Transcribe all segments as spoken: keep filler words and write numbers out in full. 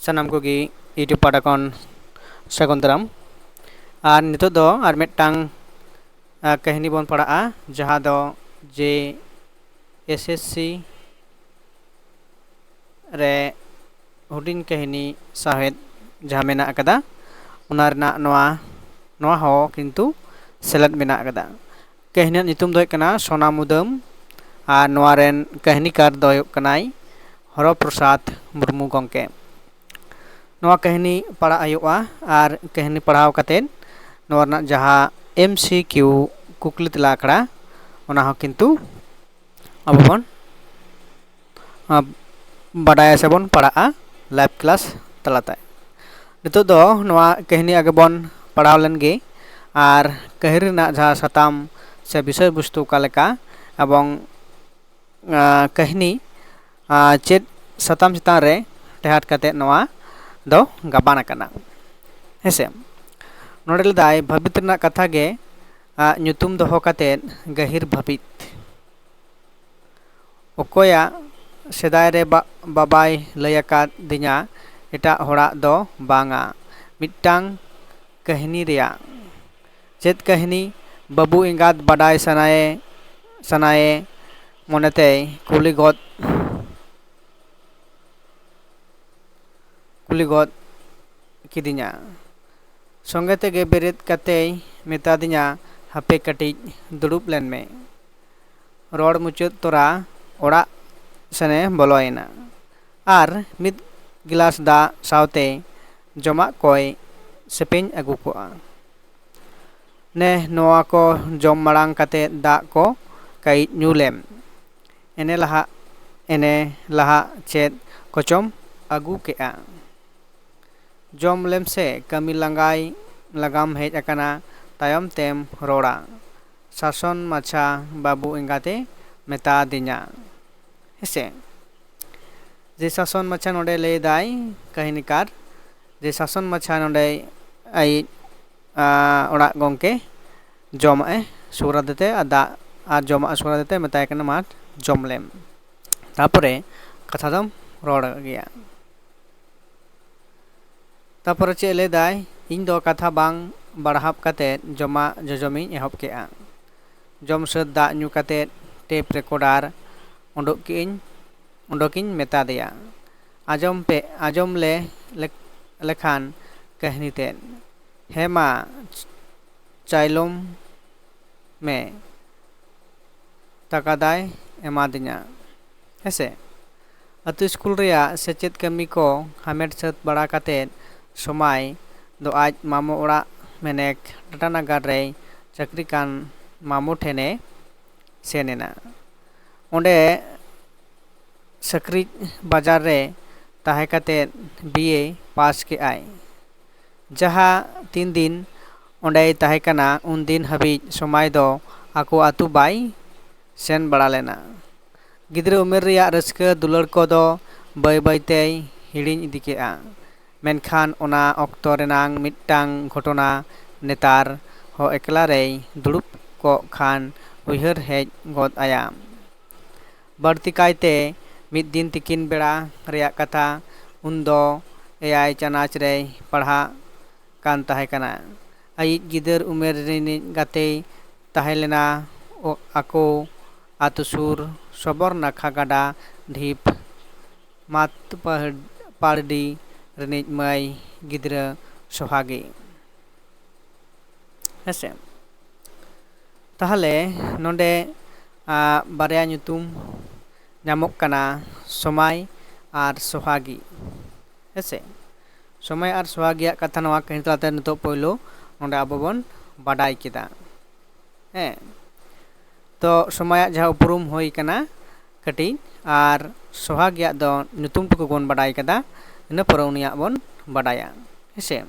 ᱥᱟᱱᱟᱢ ᱠᱚᱜᱮ YouTube ᱯᱟᱦᱴᱟ ᱠᱷᱚᱱ ᱥᱟᱹᱜᱩᱱ ᱫᱟᱨᱟᱢ᱾ ᱟᱨ ᱱᱤᱛᱚᱜ ᱫᱚ ᱟᱨ ᱢᱤᱫᱴᱟᱝ, ᱟ, ᱠᱟᱹᱦᱱᱤ ᱵᱚᱱ ᱯᱟᱲᱦᱟᱜᱼᱟ, ᱡᱟᱦᱟᱸ ᱫᱚ ᱡᱮ ᱮᱥ ᱮᱥ ᱥᱤ ᱨᱮ ᱦᱩᱰᱤᱧ ᱠᱟᱹᱦᱱᱤ ᱥᱟᱶᱦᱮᱫ ᱡᱟᱦᱟᱸ ᱢᱮᱱᱟᱜ ᱟᱠᱟᱫᱟ, ᱚᱱᱟ ᱨᱮᱱᱟᱜ ᱱᱚᱣᱟ, ᱱᱚᱣᱟ ᱦᱚᱸ ᱠᱤᱱᱛᱩ ᱥᱮᱞᱮᱫ ᱢᱮᱱᱟᱜ ᱟᱠᱟᱫᱟ᱾ ᱠᱟᱹᱦᱱᱤ ᱨᱮᱱᱟᱜ ᱧᱩᱛᱩᱢ ᱫᱚ ᱦᱩᱭᱩᱜ ᱠᱟᱱᱟ ᱥᱳᱱᱟ ᱢᱩᱫᱟᱹᱢ, ᱟᱨ ᱱᱚᱣᱟ ᱨᱮᱱ ᱠᱟᱹᱦᱱᱤᱠᱟᱨ ᱫᱚ ᱦᱩᱭᱩᱜ ᱠᱟᱱᱟᱭ ᱦᱚᱨᱚ ᱯᱨᱚᱥᱟᱫᱽ ᱢᱩᱨᱢᱩ ᱜᱚᱢᱠᱮ᱾ ᱱᱚᱣᱟ ᱠᱟᱹᱦᱱᱤ ᱯᱟᱲᱦᱟᱜ ᱦᱩᱭᱩᱜᱼᱟ, ᱟᱨ ᱠᱟᱹᱦᱱᱤ ᱯᱟᱲᱦᱟᱣ ᱠᱟᱛᱮᱫ ᱱᱚᱣᱟ ᱨᱮᱱᱟᱜ ᱡᱟᱦᱟᱸ ᱮᱢ ᱥᱤ ᱠᱤᱭᱩ ᱠᱩᱠᱞᱤ ᱛᱮᱞᱟ ᱟᱠᱷᱲᱟ, ᱚᱱᱟ ᱦᱚᱸ ᱠᱤᱱᱛᱩ ᱟᱵᱚ ᱵᱚᱱ, ᱟ, ᱵᱟᱰᱟᱭᱟ ᱥᱮᱵᱚᱱ ᱯᱟᱲᱦᱟᱜᱼᱟ live class ᱛᱟᱞᱟᱛᱮ᱾ ᱱᱤᱛᱚᱜ ᱫᱚ ᱱᱚᱣᱟ ᱠᱟᱹᱦᱱᱤ ᱟᱜᱮ ᱵᱚᱱ ᱯᱟᱲᱦᱟᱣ ᱞᱮᱱ ᱜᱮ, ᱟᱨ ᱠᱟᱹᱦᱱᱤ ᱨᱮᱱᱟᱜ ᱡᱟᱦᱟᱸ ᱥᱟᱛᱟᱢ ᱥᱮ ᱵᱤᱥᱚᱭ ᱵᱚᱥᱛᱩ ᱚᱠᱟ ᱞᱮᱠᱟ, ᱮᱵᱚᱝ, ᱟ, ᱠᱟᱹᱦᱱᱤ, ᱟ, ᱪᱮᱫ ᱥᱟᱛᱟᱢ ᱪᱮᱛᱟᱱ ᱨᱮ ᱴᱮᱦᱟᱴ ᱠᱟᱛᱮ ᱱᱚᱣᱟ ᱫᱚ ᱜᱟᱵᱟᱱ ᱟᱠᱟᱱᱟ᱾ ᱦᱮᱸᱥᱮ, ᱱᱚᱰᱮ ᱞᱮᱫᱟᱭ, ᱵᱷᱟᱹᱵᱤᱛ ᱨᱮᱱᱟᱜ ᱠᱟᱛᱷᱟ ᱜᱮ, ᱟ, ᱧᱩᱛᱩᱢ ᱫᱚᱦᱚ ᱠᱟᱛᱮ ᱜᱟᱹᱦᱤᱨ ᱵᱷᱟᱹᱵᱤᱛ᱾ ᱚᱠᱚᱭᱟᱜ ᱥᱮᱫᱟᱭ ᱨᱮ ᱵᱟ-, ᱵᱟᱵᱟᱭ ᱞᱟᱹᱭ ᱟᱠᱟᱫᱤᱧᱟ, ᱮᱴᱟᱜ ᱦᱚᱲᱟᱜ ᱫᱚ ᱵᱟᱝᱟ, ᱢᱤᱫᱴᱟᱝ ᱠᱟᱹᱦᱱᱤ ᱨᱮᱭᱟᱜ᱾ ᱪᱮᱫ ᱠᱟᱹᱦᱱᱤ? ᱵᱟᱹᱵᱩ ᱮᱸᱜᱟᱛ ᱵᱟᱰᱟᱭ ᱥᱟᱱᱟᱭᱮ, ᱥᱟᱱᱟᱭᱮ ᱢᱚᱱᱮᱛᱮᱭ ᱠᱩᱞᱤ ᱜᱚᱫ, ᱠᱩᱞᱤ ᱜᱚᱫ ᱠᱤᱫᱤᱧᱟ᱾ ᱥᱚᱸᱜᱮ ᱛᱮᱜᱮ ᱵᱮᱨᱮᱫ ᱠᱟᱛᱮᱭ ᱢᱮᱛᱟᱫᱤᱧᱟ, "ᱦᱟᱯᱮ ᱠᱟᱹᱴᱤᱡ ᱫᱩᱲᱩᱵ ᱞᱮᱱ ᱢᱮ᱾" ᱨᱚᱲ ᱢᱩᱪᱟᱹᱫ ᱛᱚᱨᱟ ᱚᱲᱟᱜ ᱥᱮᱱᱮ ᱵᱚᱞᱚᱭᱮᱱᱟ ᱟᱨ ᱢᱤᱫ ᱜᱤᱞᱟᱥ ᱫᱟᱜ ᱥᱟᱶᱛᱮ ᱡᱚᱢᱟᱜ ᱠᱚᱭ ᱥᱮᱯᱮᱧ ᱟᱹᱜᱩ ᱠᱚᱜᱼᱟ᱾ "ᱱᱮ, ᱱᱚᱣᱟ ᱠᱚ ᱡᱚᱢ ᱢᱟᱲᱟᱝ ᱠᱟᱛᱮ ᱫᱟᱜ ᱠᱚ ᱠᱟᱹᱡ ᱧᱩ ᱞᱮᱢ᱾ ᱮᱱᱮ ᱞᱟᱦᱟᱜ, ᱮᱱᱮ ᱞᱟᱦᱟᱜ ᱪᱮᱫ ᱠᱚᱪᱚᱢ ᱟᱹᱜᱩ ᱠᱮᱜᱼᱟ?" "ᱡᱚᱢ ᱞᱮᱢ ᱥᱮ, ᱠᱟᱹᱢᱤ ᱞᱟᱸᱜᱟᱭ, ᱞᱟᱸᱜᱟᱢ ᱦᱮᱡ ᱟᱠᱟᱱᱟ, ᱛᱟᱭᱚᱢ ᱛᱮᱢ ᱨᱚᱲᱟ", ᱥᱟᱥᱚᱱ ᱢᱟᱪᱷᱟ ᱵᱟᱹᱵᱩ ᱮᱸᱜᱟᱛᱮ ᱢᱮᱛᱟ ᱫᱤᱧᱟ᱾ ᱦᱮᱸᱥᱮ, ᱡᱮ ᱥᱟᱥᱚᱱ ᱢᱟᱪᱷᱟ ᱱᱚᱰᱮ ᱞᱟᱹᱭ ᱫᱟᱭ ᱠᱟᱹᱦᱱᱤᱠᱟᱨ, ᱡᱮ ᱥᱟᱥᱚᱱ ᱢᱟᱪᱷᱟ ᱱᱚᱰᱮ ᱟᱡ, ᱟ, ᱚᱲᱟᱜ ᱜᱚᱢᱠᱮ ᱡᱚᱢᱟᱜ ᱮ ᱥᱩᱨ ᱟᱫᱮ ᱛᱮ, ᱟᱨ ᱫᱟᱜ ᱟᱨ ᱡᱚᱢᱟᱜ ᱮ ᱥᱩᱨ ᱟᱫᱮ ᱛᱮ ᱢᱮᱛᱟᱭ ᱠᱟᱱᱟ, "ᱢᱟ ᱡᱚᱢ ᱞᱮᱢ, ᱛᱟᱯᱚᱨᱮ ᱠᱟᱛᱷᱟ ᱫᱚᱢ ᱨᱚᱲ ᱜᱮᱭᱟ᱾" ᱛᱟᱯᱚᱨᱮ ᱪᱮᱫ ᱞᱟᱹᱭᱫᱟᱭ, ᱤᱧ ᱫᱚ ᱠᱟᱛᱷᱟ ᱵᱟᱝ ᱵᱟᱲᱦᱟᱣ ᱠᱟᱛᱮ ᱡᱚᱢᱟᱜ ᱡᱚᱡᱚᱢᱤᱧ ᱮᱦᱚᱵ ᱠᱮᱜᱼᱟ᱾ ᱡᱚᱢ ᱥᱟᱹᱛ ᱫᱟᱜ ᱧᱩ ᱠᱟᱛᱮ ᱴᱮᱯ ᱨᱮᱠᱚᱨᱰᱟᱨ ᱚᱰᱚᱠ ᱠᱮᱜᱼᱟᱹᱧ, ᱚᱰᱚᱠᱤᱧ ᱢᱮᱛᱟ ᱫᱮᱭᱟ, ᱟᱸᱡᱚᱢ ᱯᱮ, ᱟᱸᱡᱚᱢ ᱞᱮ ᱞᱮᱠ- ᱞᱮᱠᱷᱟᱱ ᱠᱟᱹᱦᱱᱤ ᱛᱮᱫ᱾ ᱦᱮᱸ ᱢᱟ, ᱪᱟᱭᱞᱚᱢ ᱢᱮ, ᱴᱟᱠᱟ ᱫᱟᱭ ᱮᱢᱟᱫᱤᱧᱟ᱾ ᱦᱮᱸᱥᱮ, ᱟᱹᱛᱩ ᱥᱠᱩᱞ ᱨᱮᱭᱟᱜ ᱥᱮᱪᱮᱫ ᱠᱟᱹᱢᱤ ᱠᱚ ᱦᱟᱢᱮᱴ ᱥᱟᱹᱛ ᱵᱟᱲᱟ ᱠᱟᱛᱮᱫ ᱥᱚᱢᱟᱭ ᱫᱚ ᱟᱡ ᱢᱟᱢᱚ ᱚᱲᱟᱜ ᱢᱮᱱᱮᱠ ᱴᱟᱴᱟᱱᱟᱜᱟᱨ ᱨᱮᱭ ᱪᱟᱹᱠᱨᱤ ᱠᱟᱱ ᱢᱟᱢᱚ ᱴᱷᱮᱱᱮ ᱥᱮᱱ ᱮᱱᱟ᱾ ᱚᱸᱰᱮ ᱥᱟᱠᱨᱤᱡ ᱵᱟᱡᱟᱨ ᱨᱮ ᱛᱟᱦᱮᱸ ᱠᱟᱛᱮᱫ ᱵᱤ ᱮ ᱯᱟᱥ ᱠᱮᱜᱼᱟᱭ᱾ ᱡᱟᱦᱟᱸ ᱛᱤᱱ ᱫᱤᱱ ᱚᱸᱰᱮᱭ ᱛᱟᱦᱮᱸ ᱠᱟᱱᱟ, ᱩᱱ ᱫᱤᱱ ᱦᱟᱹᱵᱤᱡ ᱥᱚᱢᱟᱭ ᱫᱚ ᱟᱠᱚ ᱟᱹᱛᱩ ᱵᱟᱭ ᱥᱮᱱ ᱵᱟᱲᱟ ᱞᱮᱱᱟ᱾ ᱜᱤᱫᱽᱨᱟᱹ ᱩᱢᱮᱨ ᱨᱮᱭᱟᱜ ᱨᱟᱹᱥᱠᱟᱹ ᱫᱩᱞᱟᱹᱲ ᱠᱚᱫᱚ ᱵᱟᱹᱭ ᱵᱟᱹᱭ ᱛᱮᱭ ᱦᱤᱲᱤᱧ ᱤᱫᱤ ᱠᱮᱜᱼᱟ᱾ ᱢᱮᱱᱠᱷᱟᱱ ᱚᱱᱟ ᱚᱠᱛᱚ ᱨᱮᱱᱟᱝ ᱢᱤᱫᱴᱟᱝ ᱜᱷᱚᱴᱚᱱᱟ ᱱᱮᱛᱟᱨ ᱦᱚᱸ ᱮᱠᱞᱟ ᱨᱮᱭ ᱫᱩᱲᱩᱵ ᱠᱚᱜ ᱠᱷᱟᱱ ᱩᱭᱦᱟᱹᱨ ᱦᱮᱡ ᱜᱚᱫ ᱟᱭᱟ᱾ ᱵᱟᱹᱲᱛᱤ ᱠᱟᱭᱛᱮ ᱢᱤᱫ ᱫᱤᱱ ᱛᱤᱠᱤᱱ ᱵᱮᱲᱟ ᱨᱮᱭᱟᱜ ᱠᱟᱛᱷᱟ, ᱩᱱᱫᱚ ᱮᱭᱟᱭ ᱪᱟᱱᱟᱪ ᱨᱮᱭ ᱯᱟᱲᱦᱟᱜ ᱠᱟᱱ ᱛᱟᱦᱮᱸ ᱠᱟᱱᱟ᱾ ᱟᱭᱤᱡ ᱜᱤᱫᱟᱹᱨ ᱩᱢᱮᱨ ᱨᱤᱱᱤᱡ ᱜᱟᱛᱮᱭ ᱛᱟᱦᱮᱸ ᱞᱮᱱᱟ᱾ ᱚ-, ᱟᱠᱚ ᱟᱹᱛᱩ ᱥᱩᱨ ᱥᱚᱵᱚᱨ ᱱᱟᱠᱷᱟ ᱜᱟᱰᱟ ᱰᱷᱤᱯ ᱢᱟᱛ ᱯᱟᱦ-, ᱯᱟᱲᱰᱤ ᱨᱤᱱᱤᱡ ᱢᱟᱹᱭ ᱜᱤᱫᱽᱨᱟᱹ ᱥᱚᱦᱟᱜᱤ᱾ ᱦᱮᱸᱥᱮ, ᱛᱟᱦᱚᱞᱮ ᱱᱚᱰᱮ, ᱟ, ᱵᱟᱨᱭᱟ ᱧᱩᱛᱩᱢ ᱧᱟᱢᱚᱜ ᱠᱟᱱᱟ, ᱥᱚᱢᱟᱭ ᱟᱨ ᱥᱚᱦᱟᱜᱤ᱾ ᱦᱮᱸᱥᱮ, ᱥᱚᱢᱟᱭ ᱟᱨ ᱥᱚᱦᱟᱜᱤᱭᱟᱜ ᱠᱟᱛᱷᱟ ᱱᱚᱣᱟ ᱠᱟᱹᱦᱱᱤ ᱛᱟᱞᱟᱛᱮ ᱱᱤᱛᱚᱜ ᱯᱳᱭᱞᱳ ᱱᱚᱰᱮ ᱟᱵᱚ ᱵᱚᱱ ᱵᱟᱰᱟᱭ ᱠᱮᱫᱟ᱾ ᱦᱮᱸ, ᱛᱚ ᱥᱚᱢᱟᱭᱟᱜ ᱡᱟᱦᱟᱸ ᱩᱯᱨᱩᱢ ᱦᱩᱭ ᱠᱟᱱᱟ ᱠᱟᱹᱴᱤᱡ, ᱟᱨ ᱥᱚᱦᱟᱜᱤᱭᱟᱜ ᱫᱚ ᱧᱩᱛᱩᱢ ᱴᱩᱠᱩ ᱵᱚᱱ ᱵᱟᱰᱟᱭ ᱠᱟᱫᱟ, ᱤᱱᱟᱹ ᱯᱚᱨᱮ ᱩᱱᱤᱭᱟᱜ ᱵᱚᱱ ᱵᱟᱰᱟᱭᱟ᱾ ᱦᱮᱸᱥᱮ,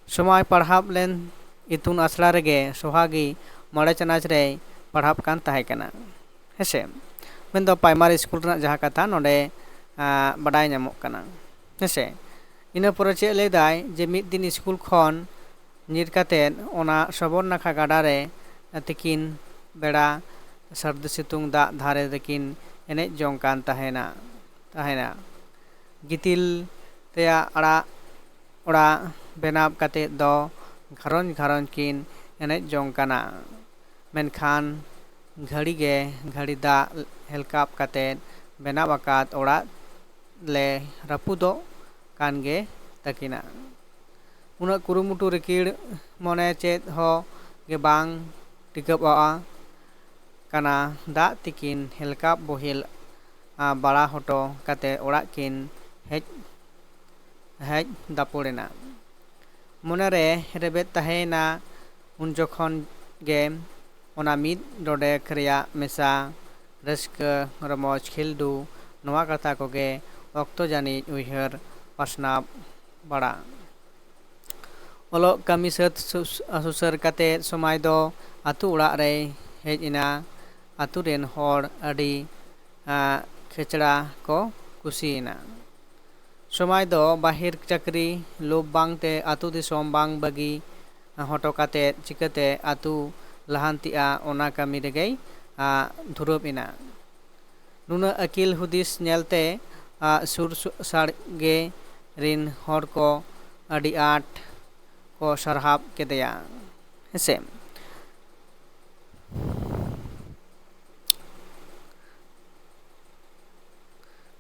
ᱥᱚᱢᱟᱭ ᱯᱟᱲᱦᱟᱣ ᱞᱮᱱ ᱤᱛᱩᱱ ᱟᱥᱲᱟ ᱨᱮᱜᱮ ᱥᱚᱦᱟᱜᱤ ᱢᱚᱬᱮ ᱪᱟᱱᱟᱪ ᱨᱮᱭ ᱯᱟᱲᱦᱟᱣ ᱠᱟᱱ ᱛᱟᱦᱮᱸ ᱠᱟᱱᱟ᱾ ᱦᱮᱸᱥᱮ, ᱢᱮᱱᱫᱚ ᱯᱨᱟᱭᱢᱟᱨᱤ ᱥᱠᱩᱞ ᱨᱮᱱᱟᱜ ᱡᱟᱦᱟᱸ ᱠᱟᱛᱷᱟ ᱱᱚᱰᱮ, ᱟ, ᱵᱟᱰᱟᱭ ᱧᱟᱢᱚᱜ ᱠᱟᱱᱟ᱾ ᱦᱮᱸᱥᱮ, ᱤᱱᱟᱹ ᱯᱚᱨᱮ ᱪᱮᱫ ᱞᱟᱹᱭᱫᱟᱭ ᱡᱮ ᱢᱤᱫ ᱫᱤᱱ ᱥᱠᱩᱞ ᱠᱷᱚᱱ ᱧᱤᱨ ᱠᱟᱛᱮᱫ ᱚᱱᱟ ᱥᱚᱵᱚᱨ ᱱᱟᱠᱷᱟ ᱜᱟᱰᱟ ᱨᱮ ᱛᱤᱠᱤᱱ ᱵᱮᱲᱟ ᱥᱟᱹᱨᱫᱤ ᱥᱤᱛᱩᱝ ᱫᱟᱜ ᱫᱷᱟᱨᱮ ᱨᱮᱠᱤᱱ ᱮᱱᱮᱡ ᱡᱚᱝ ᱠᱟᱱ ᱛᱟᱦᱮᱱᱟ, ᱛᱟᱦᱮᱱᱟ᱾ ᱜᱤᱛᱤᱞ ᱨᱮᱭᱟᱜ ᱟᱲᱟᱜ ᱚᱲᱟᱜ ᱵᱮᱱᱟᱣ ᱠᱟᱛᱮ ᱫᱚ ᱜᱷᱟᱨᱚᱸᱡᱽ ᱜᱷᱟᱨᱚᱸᱡᱽ ᱠᱤᱱ ᱮᱱᱮᱡ ᱡᱚᱝ ᱠᱟᱱᱟ᱾ ᱢᱮᱱᱠᱷᱟᱱ ᱜᱷᱟᱹᱲᱤ ᱜᱮ ᱜᱷᱟᱹᱲᱤ ᱫᱟᱜ ᱦᱮᱞᱠᱟᱣ ᱠᱟᱛᱮ ᱵᱮᱱᱟᱣ ᱟᱠᱟᱫ ᱚᱲᱟᱜ ᱞᱮ ᱨᱟᱹᱯᱩᱫᱚᱜ ᱠᱟᱱ ᱜᱮ ᱛᱟᱹᱠᱤᱱᱟ᱾ ᱩᱱᱟᱹᱜ ᱠᱩᱨᱩᱢᱩᱴᱩ ᱨᱤᱠᱤᱲ ᱢᱚᱱᱮ ᱪᱮᱫ ᱦᱚᱸ ᱜᱮ ᱵᱟᱝ ᱴᱤᱠᱟᱹᱵᱚᱜᱼᱟ ᱠᱟᱱᱟ᱾ ᱫᱟᱜ ᱛᱤᱠᱤᱱ ᱦᱮᱞᱠᱟᱣ ᱵᱚᱦᱮᱞ ᱵᱟᱲᱟ ᱦᱚᱴᱚ ᱠᱟᱛᱮ ᱚᱲᱟᱜ ᱠᱤᱱ ᱦᱮᱡ ᱦᱮᱡ ᱫᱟᱯᱚᱲᱮᱱᱟ᱾ ᱢᱚᱱᱮᱨᱮ ᱨᱮᱵᱮᱫ ᱛᱟᱦᱮᱸᱭᱮᱱᱟ ᱩᱱ ᱡᱚᱠᱷᱚᱱ ᱜᱮ ᱚᱱᱟ ᱢᱤᱫ ᱰᱚᱸᱰᱮᱠ ᱨᱮᱭᱟᱜ ᱢᱮᱥᱟ ᱨᱟᱹᱥᱠᱟᱹ, ᱨᱚᱢᱚᱡᱽ, ᱠᱷᱤᱞᱰᱩ, ᱱᱚᱣᱟ ᱠᱟᱛᱷᱟ ᱠᱚᱜᱮ ᱚᱠᱛᱚ ᱡᱟᱹᱱᱤᱡ ᱩᱭᱦᱟᱹᱨ ᱯᱟᱥᱱᱟᱣ ᱵᱟᱲᱟ᱾ ᱚᱞᱚᱜ ᱠᱟᱹᱢᱤ ᱥᱟᱹᱛ ᱥᱩᱥ-, ᱥᱩᱥᱟᱹᱨ ᱠᱟᱛᱮ ᱥᱚᱢᱟᱭ ᱫᱚ ᱟᱹᱛᱩ ᱚᱲᱟᱜ ᱨᱮᱭ ᱦᱮᱡ ᱮᱱᱟ᱾ ᱟᱹᱛᱩ ᱨᱮᱱ ᱦᱚᱲ ᱟᱹᱰᱤ, ᱟ, ᱠᱷᱮᱪᱲᱟ ᱠᱚ ᱠᱩᱥᱤᱭᱮᱱᱟ᱾ ᱥᱚᱢᱟᱭ ᱫᱚ ᱵᱟᱦᱮᱨ ᱪᱟᱹᱠᱨᱤ ᱞᱳᱵᱷ ᱵᱟᱝᱛᱮ ᱟᱹᱛᱩ ᱫᱤᱥᱚᱢ ᱵᱟᱝ ᱵᱟᱹᱜᱤ ᱦᱚᱴᱚ ᱠᱟᱛᱮ ᱪᱤᱠᱟᱹᱛᱮ ᱟᱹᱛᱩ ᱞᱟᱦᱟᱱᱛᱤᱜᱼᱟ, ᱚᱱᱟ ᱠᱟᱹᱢᱤ ᱨᱮᱜᱮᱭ, ᱟ, ᱫᱷᱩᱨᱟᱹᱵ ᱮᱱᱟ᱾ ᱱᱩᱱᱟᱹᱜ ᱟᱹᱠᱤᱞ ᱦᱩᱫᱤᱥ ᱧᱮᱞᱛᱮ, ᱟ, ᱥᱩᱨ ᱥᱩ-, ᱥᱟᱰᱜᱮ ᱨᱤᱱ ᱦᱚᱲ ᱠᱚ ᱟᱹᱰᱤ ᱟᱸᱴ ᱠᱚ ᱥᱟᱨᱦᱟᱣ ᱠᱮᱫᱮᱭᱟ᱾ ᱦᱮᱸᱥᱮ?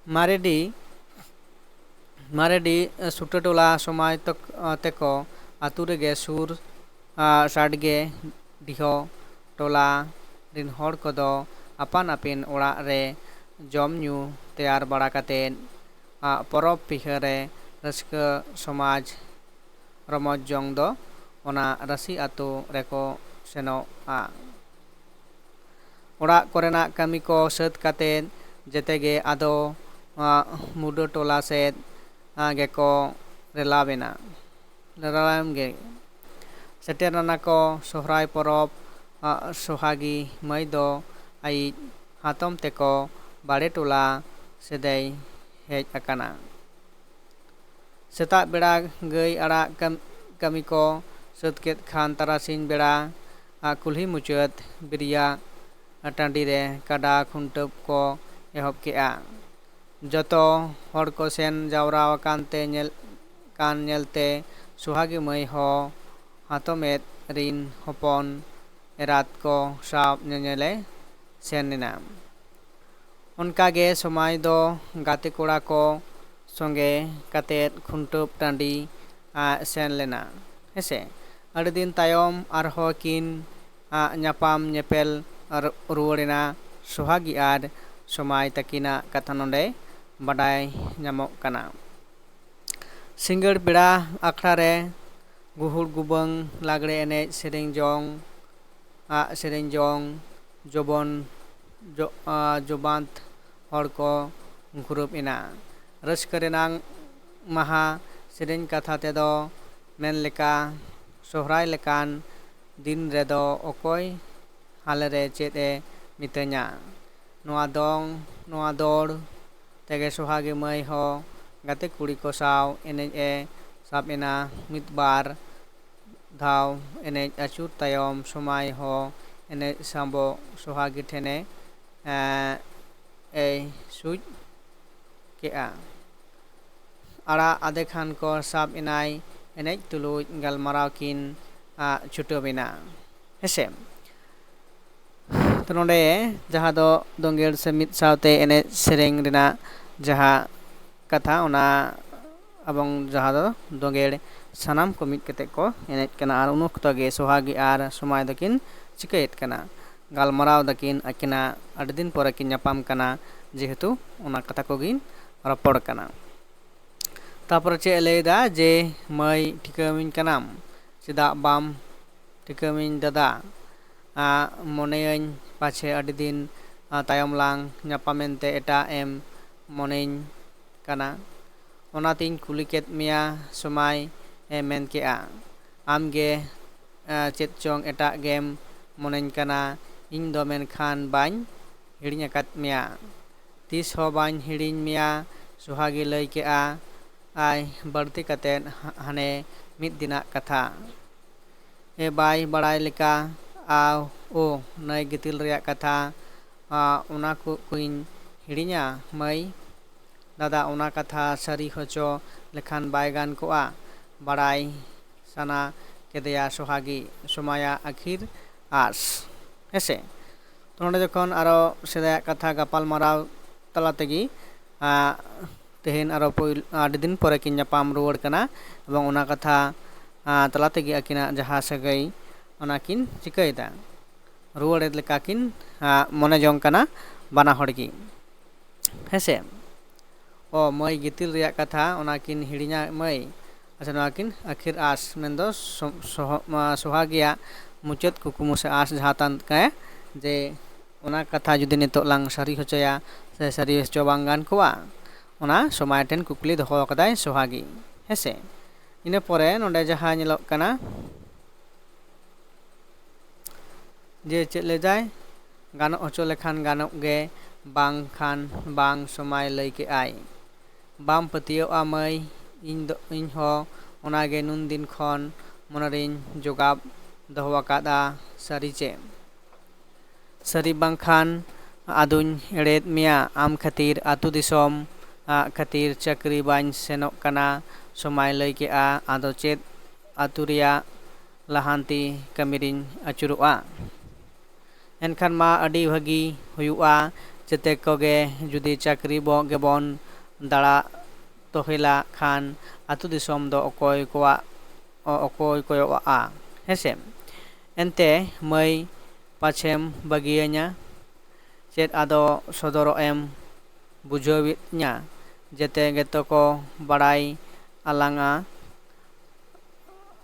ᱢᱟᱨᱮᱰᱤ, ᱢᱟᱨᱮᱰᱤ, ᱥᱩᱴᱟᱹ ᱴᱚᱞᱟ ᱥᱚᱢᱟᱡᱽ ᱛᱚᱠ-, ᱛᱮᱠᱚ ᱟᱹᱛᱩ ᱨᱮᱜᱮ ᱥᱩᱨ, ᱟ, ᱥᱟᱰᱜᱮ ᱰᱤᱦᱚ ᱴᱚᱞᱟ ᱨᱤᱱ ᱦᱚᱲ ᱠᱚᱫᱚ ᱟᱯᱟᱱ ᱟᱹᱯᱤᱱ ᱚᱲᱟᱜ ᱨᱮ ᱡᱚᱢ ᱧᱩ ᱛᱮᱭᱟᱨ ᱵᱟᱲᱟ ᱠᱟᱛᱮ, ᱟ, ᱯᱚᱨᱚᱵᱽ ᱯᱤᱦᱟᱹ ᱨᱮ ᱨᱟᱹᱥᱠᱟᱹ ᱥᱚᱢᱟᱡᱽ ᱨᱚᱢᱚᱡᱽ ᱡᱚᱝ ᱫᱚ ᱚᱱᱟ ᱨᱟᱹᱥᱤ ᱟᱹᱛᱩ ᱨᱮᱠᱚ ᱥᱮᱱᱚᱜᱼᱟ᱾ ᱚᱲᱟᱜ ᱠᱚᱨᱮᱱᱟᱜ ᱠᱟᱹᱢᱤ ᱠᱚ ᱥᱟᱹᱛ ᱠᱟᱛᱮ ᱡᱮᱛᱮ ᱜᱮ ᱟᱫᱚ, ᱟ, ᱢᱩᱰᱟᱹ ᱴᱚᱞᱟ ᱥᱮᱫ, ᱟ, ᱜᱮᱠᱚ ᱨᱮᱞᱟᱣᱮᱱᱟ᱾ ᱨᱮᱞᱟᱣᱮᱱ ᱜᱮ᱾ ᱥᱮᱴᱮᱨ ᱞᱮᱱᱟ ᱠᱚ ᱥᱚᱦᱨᱟᱭ ᱯᱚᱨᱚᱵᱽ, ᱟ, ᱥᱚᱦᱟᱜᱤ ᱢᱟᱹᱭ ᱫᱚ ᱟᱭᱤᱡ ᱦᱟᱛᱚᱢ ᱛᱮᱠᱚ ᱵᱟᱲᱮ ᱴᱚᱞᱟ ᱥᱮᱫᱮᱭ ᱦᱮᱡ ᱟᱠᱟᱱᱟ᱾ ᱥᱮᱛᱟᱜ ᱵᱮᱲᱟ ᱜᱟᱹᱭ ᱟᱲᱟᱜ ᱠᱟᱢ-, ᱠᱟᱹᱢᱤ ᱠᱚ ᱥᱟᱹᱛ ᱠᱮᱫ ᱠᱷᱟᱱ ᱛᱟᱨᱟᱥᱤᱧ ᱵᱮᱲᱟ, ᱟ, ᱠᱩᱞᱦᱤ ᱢᱩᱪᱟᱹᱫ ᱵᱤᱨᱤᱭᱟ ᱴᱟᱺᱰᱤ ᱨᱮ ᱠᱟᱰᱟ ᱠᱷᱩᱱᱴᱟᱹᱣ ᱠᱚ ᱮᱦᱚᱵ ᱠᱮᱜᱼᱟ᱾ ᱡᱚᱛᱚ ᱦᱚᱲ ᱠᱚ ᱥᱮᱱ ᱡᱟᱣᱨᱟ ᱟᱠᱟᱱ ᱛᱮ ᱧᱮᱞ, ᱠᱟᱱ ᱧᱮᱞᱛᱮ ᱥᱚᱦᱟᱜᱤ ᱢᱟᱹᱭ ᱦᱚᱸ ᱦᱟᱛᱚᱢ ᱮᱫ ᱨᱤᱱ ᱦᱚᱯᱚᱱ ᱮᱨᱟᱛ ᱠᱚ ᱥᱟᱶ ᱧᱮᱧᱮᱞᱮ ᱥᱮᱱ ᱞᱮᱱᱟ᱾ ᱚᱱᱠᱟᱜᱮ ᱥᱚᱢᱟᱭ ᱫᱚ ᱜᱟᱛᱮ ᱠᱚᱲᱟ ᱠᱚ ᱥᱚᱸᱜᱮ ᱠᱟᱛᱮᱫ ᱠᱷᱩᱱᱴᱟᱹᱣ ᱴᱟᱺᱰᱤ, ᱟ, ᱥᱮᱱ ᱞᱮᱱᱟ᱾ ᱦᱮᱸᱥᱮ, ᱟᱹᱰᱤ ᱫᱤᱱ ᱛᱟᱭᱚᱢ ᱟᱨᱦᱚᱸ ᱠᱤᱱ, ᱟ, ᱧᱟᱯᱟᱢ ᱧᱮᱯᱮᱞ ᱨᱩ-, ᱨᱩᱣᱟᱹᱲᱮᱱᱟ᱾ ᱥᱚᱦᱟᱜᱤ ᱟᱨ ᱥᱚᱢᱟᱭ ᱛᱟᱹᱠᱤᱱᱟᱜ ᱠᱟᱛᱷᱟ ᱱᱚᱰᱮ ᱵᱟᱰᱟᱭ ᱧᱟᱢᱚᱜ ᱠᱟᱱᱟ᱾ ᱥᱤᱸᱜᱟᱹᱲ ᱵᱮᱲᱟ ᱟᱠᱷᱲᱟ ᱨᱮ ᱜᱩᱦᱩᱲ ᱜᱩᱵᱟᱹᱝ ᱞᱟᱜᱽᱲᱮ ᱮᱱᱮᱡ ᱥᱮᱨᱮᱧ ᱡᱚᱝ, ᱟᱜ ᱥᱮᱨᱮᱧ ᱡᱚᱝ, ᱡᱚᱵᱚᱱ, ᱡᱚ-, ᱟ, ᱡᱚᱵᱟᱱᱛ ᱦᱚᱲ ᱠᱚ ᱜᱷᱩᱨᱟᱹᱵ ᱮᱱᱟ᱾ ᱨᱟᱹᱥᱠᱟᱹ ᱨᱮᱱᱟᱝ ᱢᱟᱦᱟ ᱥᱮᱨᱮᱧ ᱠᱟᱛᱷᱟ ᱛᱮᱫᱚ ᱢᱮᱱ ᱞᱮᱠᱟ, ᱥᱚᱦᱨᱟᱭ ᱞᱮᱠᱟᱱ ᱫᱤᱱ ᱨᱮᱫᱚ ᱚᱠᱚᱭ ᱦᱟᱞᱮ ᱨᱮ ᱪᱮᱫ ᱮ ᱢᱤᱛᱟᱹᱧᱟ? ᱱᱚᱣᱟ ᱫᱚᱝ, ᱱᱚᱣᱟ ᱫᱚᱲ ᱛᱮᱜᱮ ᱥᱚᱦᱟᱜᱤ ᱢᱟᱹᱭ ᱦᱚᱸ ᱜᱟᱛᱮ ᱠᱩᱲᱤ ᱠᱚ ᱥᱟᱶ ᱮᱱᱮᱡ ᱮ ᱥᱟᱵ ᱮᱱᱟ᱾ ᱢᱤᱫ ᱵᱟᱨ ᱫᱷᱟᱣ ᱮᱱᱮᱡ ᱟᱹᱪᱩᱨ ᱛᱟᱭᱚᱢ ᱥᱚᱢᱟᱭ ᱦᱚᱸ ᱮᱱᱮᱡ ᱥᱟᱵᱚᱜ ᱥᱚᱦᱟᱜᱤ ᱴᱷᱮᱱᱮ, ᱮᱸ, ᱮᱭ ᱥᱩᱡ ᱠᱮᱜᱼᱟ᱾ ᱟᱲᱟᱜ ᱟᱫᱮ ᱠᱷᱟᱱ ᱠᱚ ᱥᱟᱵ ᱮᱱᱟᱭ, ᱮᱱᱮᱡ ᱛᱩᱞᱩᱡ ᱜᱟᱞᱢᱟᱨᱟᱣ ᱠᱤᱱ, ᱟ, ᱪᱷᱩᱴᱟᱹᱣ ᱮᱱᱟ᱾ ᱦᱮᱸᱥᱮ? ᱛᱚ, ᱱᱚᱰᱮ ᱡᱟᱦᱟᱸ ᱫᱚ ᱫᱳᱸᱜᱮᱲ ᱥᱮ ᱢᱤᱫ ᱥᱟᱶᱛᱮ ᱮᱱᱮᱡ ᱥᱮᱨᱮᱧ ᱨᱮᱱᱟᱜ ᱡᱟᱦᱟᱸ ᱠᱟᱛᱷᱟ, ᱚᱱᱟ ᱮᱵᱚᱝ ᱡᱟᱦᱟᱸ ᱫᱚ ᱫᱳᱸᱜᱮᱲ, ᱥᱟᱱᱟᱢ ᱠᱚ ᱢᱤᱫ ᱠᱟᱛᱮ ᱠᱚ ᱮᱱᱮᱡ ᱠᱟᱱᱟ᱾ ᱟᱨ ᱩᱱ ᱚᱠᱛᱚ ᱜᱮ ᱥᱚᱦᱟᱜᱤ ᱟᱨ ᱥᱚᱢᱟᱭ ᱫᱚᱠᱤᱱ ᱪᱤᱠᱟᱹᱭᱮᱫ ᱠᱟᱱᱟ? ᱜᱟᱞᱢᱟᱨᱟᱣ ᱫᱟᱹᱠᱤᱱ, ᱟᱹᱠᱤᱱᱟᱜ ᱟᱹᱰᱤ ᱫᱤᱱ ᱯᱚᱨᱮ ᱠᱤᱱ ᱧᱟᱯᱟᱢ ᱠᱟᱱᱟ, ᱡᱮᱦᱮᱛᱩ ᱚᱱᱟ ᱠᱟᱛᱷᱟ ᱠᱚᱜᱤᱱ ᱨᱚᱯᱚᱲ ᱠᱟᱱᱟ᱾ ᱛᱟᱯᱚᱨᱮ ᱪᱮᱫ ᱮ ᱞᱟᱹᱭᱫᱟ ᱡᱮ, "ᱢᱟᱹᱭ, ᱴᱷᱤᱠᱟᱹᱢᱤᱧ ᱠᱟᱱᱟᱢ, ᱪᱮᱫᱟᱜ ᱵᱟᱢ ᱴᱷᱤᱠᱟᱹᱢᱤᱧ ᱫᱟᱫᱟ? ᱟ, ᱢᱚᱱᱮᱭᱟᱹᱧ ᱯᱟᱪᱷᱮ ᱟᱹᱰᱤ ᱫᱤᱱ, ᱟ, ᱛᱟᱭᱚᱢ ᱞᱟᱝ ᱧᱟᱯᱟᱢᱮᱱᱛᱮ ᱮᱴᱟᱜ ᱮᱢ ᱢᱚᱱᱮᱧ ᱠᱟᱱᱟ᱾ ᱚᱱᱟᱛᱤᱧ ᱠᱩᱞᱤ ᱠᱮᱫ ᱢᱮᱭᱟ", ᱥᱚᱢᱟᱭ ᱮ ᱢᱮᱱ ᱠᱮᱜᱼᱟ᱾ "ᱟᱢᱜᱮ, ᱟ, ᱪᱮᱫ ᱪᱚᱝ ᱮᱴᱟᱜ ᱜᱮᱢ ᱢᱚᱱᱮᱧ ᱠᱟᱱᱟ, ᱤᱧ ᱫᱚ ᱢᱮᱱᱠᱷᱟᱱ ᱵᱟᱹᱧ ᱦᱤᱲᱤᱧ ᱟᱠᱟᱫ ᱢᱮᱭᱟ᱾ ᱛᱤᱥ ᱦᱚᱸ ᱵᱟᱹᱧ ᱦᱤᱲᱤᱧ ᱢᱮᱭᱟ", ᱥᱚᱦᱟᱜᱤ ᱞᱟᱹᱭ ᱠᱮᱜᱼᱟ᱾ ᱟᱭ ᱵᱟᱹᱲᱛᱤ ᱠᱟᱛᱮᱫ ᱦᱟ-, ᱦᱟᱱᱮ ᱢᱤᱫ ᱫᱤᱱᱟᱜ ᱠᱟᱛᱷᱟ᱾ ᱮ ᱵᱟᱭ ᱵᱟᱲᱟᱭ ᱞᱮᱠᱟ, ᱟᱣ, ᱳ, ᱱᱟᱹᱭ ᱜᱤᱛᱤᱞ ᱨᱮᱭᱟᱜ ᱠᱟᱛᱷᱟ, ᱟ, ᱚᱱᱟ ᱠᱚ ᱠᱚᱧ ᱦᱤᱲᱤᱧᱟ, ᱢᱟᱹᱭ? ᱫᱟᱫᱟ ᱚᱱᱟ ᱠᱟᱛᱷᱟ ᱥᱟᱹᱨᱤ ᱦᱚᱪᱚ ᱞᱮᱠᱷᱟᱱ ᱵᱟᱭ ᱜᱟᱱ ᱠᱚᱜᱼᱟ? ᱵᱟᱲᱟᱭ ᱥᱟᱱᱟ ᱠᱮᱫᱮᱭᱟ ᱥᱚᱦᱟᱜᱤ ᱥᱚᱢᱟᱭᱟ ᱟᱹᱠᱷᱤᱨ ᱟᱸᱥ᱾ ᱦᱮᱸᱥᱮ? ᱛᱚ ᱱᱚᱰᱮ ᱡᱚᱠᱷᱚᱱ ᱟᱨᱚ ᱥᱮᱫᱟᱭᱟᱜ ᱠᱟᱛᱷᱟ ᱜᱟᱯᱟᱞ ᱢᱟᱨᱟᱣ ᱛᱟᱞᱟ ᱛᱮᱜᱮ, ᱟ, ᱛᱮᱦᱮᱧ ᱟᱨᱚ ᱯᱩᱭᱞ-, ᱟᱹᱰᱤ ᱫᱤᱱ ᱯᱚᱨᱮ ᱠᱤᱱ ᱧᱟᱯᱟᱢ ᱨᱩᱣᱟᱹᱲ ᱠᱟᱱᱟ, ᱮᱵᱚᱝ ᱚᱱᱟ ᱠᱟᱛᱷᱟ, ᱟ, ᱛᱟᱞᱟ ᱛᱮᱜᱮ ᱟᱹᱠᱤᱱᱟᱜ ᱡᱟᱦᱟᱸ ᱥᱟᱹᱜᱟᱹᱭ, ᱚᱱᱟ ᱠᱤᱱ ᱪᱤᱠᱟᱹᱭᱮᱫᱟ, ᱨᱩᱣᱟᱹᱲᱮᱫ ᱞᱮᱠᱟ ᱠᱤᱱ, ᱟ, ᱢᱚᱱᱮ ᱡᱚᱝ ᱠᱟᱱᱟ ᱵᱟᱱᱟ ᱦᱚᱲ ᱜᱮ᱾ ᱦᱮᱸᱥᱮ? ᱚ, ᱢᱟᱹᱭ ᱜᱤᱛᱤᱞ ᱨᱮᱭᱟᱜ ᱠᱟᱛᱷᱟ, ᱚᱱᱟ ᱠᱤᱱ ᱦᱤᱲᱤᱧᱟ ᱢᱟᱹᱭ᱾ ᱟᱪᱪᱷᱟ, ᱱᱚᱣᱟ ᱠᱤᱱ ᱟᱹᱠᱷᱤᱨ ᱟᱸᱥ, ᱢᱮᱱᱫᱚ ᱥᱚ-, ᱥᱚᱦᱚ-, ᱢᱟ-, ᱥᱚᱦᱟᱜᱤᱭᱟᱜ ᱢᱩᱪᱟᱹᱫ ᱠᱩᱠᱢᱩ ᱥᱮ ᱟᱸᱥ ᱡᱟᱦᱟᱸ ᱛᱟᱦᱮᱱ ᱛᱟᱭ, ᱡᱮ ᱚᱱᱟ ᱠᱟᱛᱷᱟ ᱡᱩᱫᱤ ᱱᱤᱛᱚᱜ ᱞᱟᱝ ᱥᱟᱹᱨᱤ ᱦᱚᱪᱚᱭᱟ, ᱥᱮ ᱥᱟᱹᱨᱤ ᱦᱚᱪᱚ ᱵᱟᱝ ᱜᱟᱱ ᱠᱚᱜᱼᱟ, ᱚᱱᱟ ᱥᱚᱢᱟᱭ ᱴᱷᱮᱱ ᱠᱩᱠᱞᱤ ᱫᱚᱦᱚ ᱟᱠᱟᱫᱟᱭ ᱥᱚᱦᱟᱜᱤ᱾ ᱦᱮᱸᱥᱮ? ᱤᱱᱟᱹ ᱯᱚᱨᱮ ᱱᱚᱰᱮ ᱡᱟᱦᱟᱸ ᱧᱮᱞᱚᱜ ᱠᱟᱱᱟ, ᱡᱮ ᱪᱮᱫ ᱞᱟᱹᱭᱫᱟᱭ, ᱜᱟᱱᱚᱜ ᱦᱚᱪᱚ ᱞᱮᱠᱷᱟᱱ ᱜᱟᱱᱚᱜ ᱜᱮ, ᱵᱟᱝᱠᱷᱟᱱ ᱵᱟᱝ, ᱥᱚᱢᱟᱭ ᱞᱟᱹᱭ ᱠᱮᱜᱼᱟᱭ᱾ ᱵᱟᱢ ᱯᱟᱹᱛᱭᱟᱹᱣᱚᱜᱼᱟ ᱢᱟᱹᱭ, ᱤᱧ ᱫᱚ, ᱤᱧ ᱦᱚᱸ ᱚᱱᱟᱜᱮ ᱱᱩᱱ ᱫᱤᱱ ᱠᱷᱚᱱ ᱢᱚᱱᱮᱨᱤᱧ ᱡᱚᱜᱟᱵ ᱫᱚᱦᱚ ᱟᱠᱟᱫᱼᱟ, ᱥᱟᱹᱨᱤ ᱪᱮ? ᱥᱟᱹᱨᱤ ᱵᱟᱝᱠᱷᱟᱱ ᱟᱫᱚᱧ ᱮᱲᱮᱭᱮᱫ ᱢᱮᱭᱟ, ᱟᱢ ᱠᱷᱟᱹᱛᱤᱨ ᱟᱹᱛᱩ ᱫᱤᱥᱚᱢ ᱟᱜ ᱠᱷᱟᱹᱛᱤᱨ ᱪᱟᱹᱠᱨᱤ ᱵᱟᱹᱧ ᱥᱮᱱᱚᱜ ᱠᱟᱱᱟ, ᱥᱚᱢᱟᱭ ᱞᱟᱹᱭ ᱠᱮᱜᱼᱟ᱾ ᱟᱫᱚ ᱪᱮᱫ ᱟᱹᱛᱩ ᱨᱮᱭᱟᱜ ᱞᱟᱦᱟᱱᱛᱤ ᱠᱟᱹᱢᱤᱨᱤᱧ ᱟᱹᱪᱩᱨᱚᱜᱼᱟ? ᱮᱱᱠᱷᱟᱱ ᱢᱟ ᱟᱹᱰᱤ ᱵᱷᱟᱹᱜᱤ ᱦᱩᱭᱩᱜᱼᱟ, ᱡᱮᱛᱮ ᱠᱚᱜᱮ ᱡᱩᱫᱤ ᱪᱟᱹᱠᱨᱤ ᱵᱚ-, ᱜᱮᱵᱚᱱ ᱫᱟᱬᱟ ᱛᱚᱦᱮᱞᱟ ᱠᱷᱟᱱ ᱟᱹᱛᱩ ᱫᱤᱥᱚᱢ ᱫᱚ ᱚᱠᱚᱭ ᱠᱚᱣᱟᱜ, ᱚ-, ᱚᱠᱚᱭ ᱠᱚᱭᱚᱜᱼᱟ? ᱦᱮᱸᱥᱮ? ᱮᱱᱛᱮ ᱢᱟᱹᱭ, ᱯᱟᱪᱷᱮᱢ ᱵᱟᱹᱜᱤᱭᱟᱹᱧᱟ? ᱪᱮᱫ ᱟᱫᱚ ᱥᱚᱫᱚᱨᱚᱜ ᱮᱢ ᱵᱩᱡᱷᱟᱹᱣᱤᱧᱟ? ᱡᱮᱛᱮ ᱜᱮᱛᱚ ᱠᱚ ᱵᱟᱲᱟᱭ ᱟᱞᱟᱝᱟ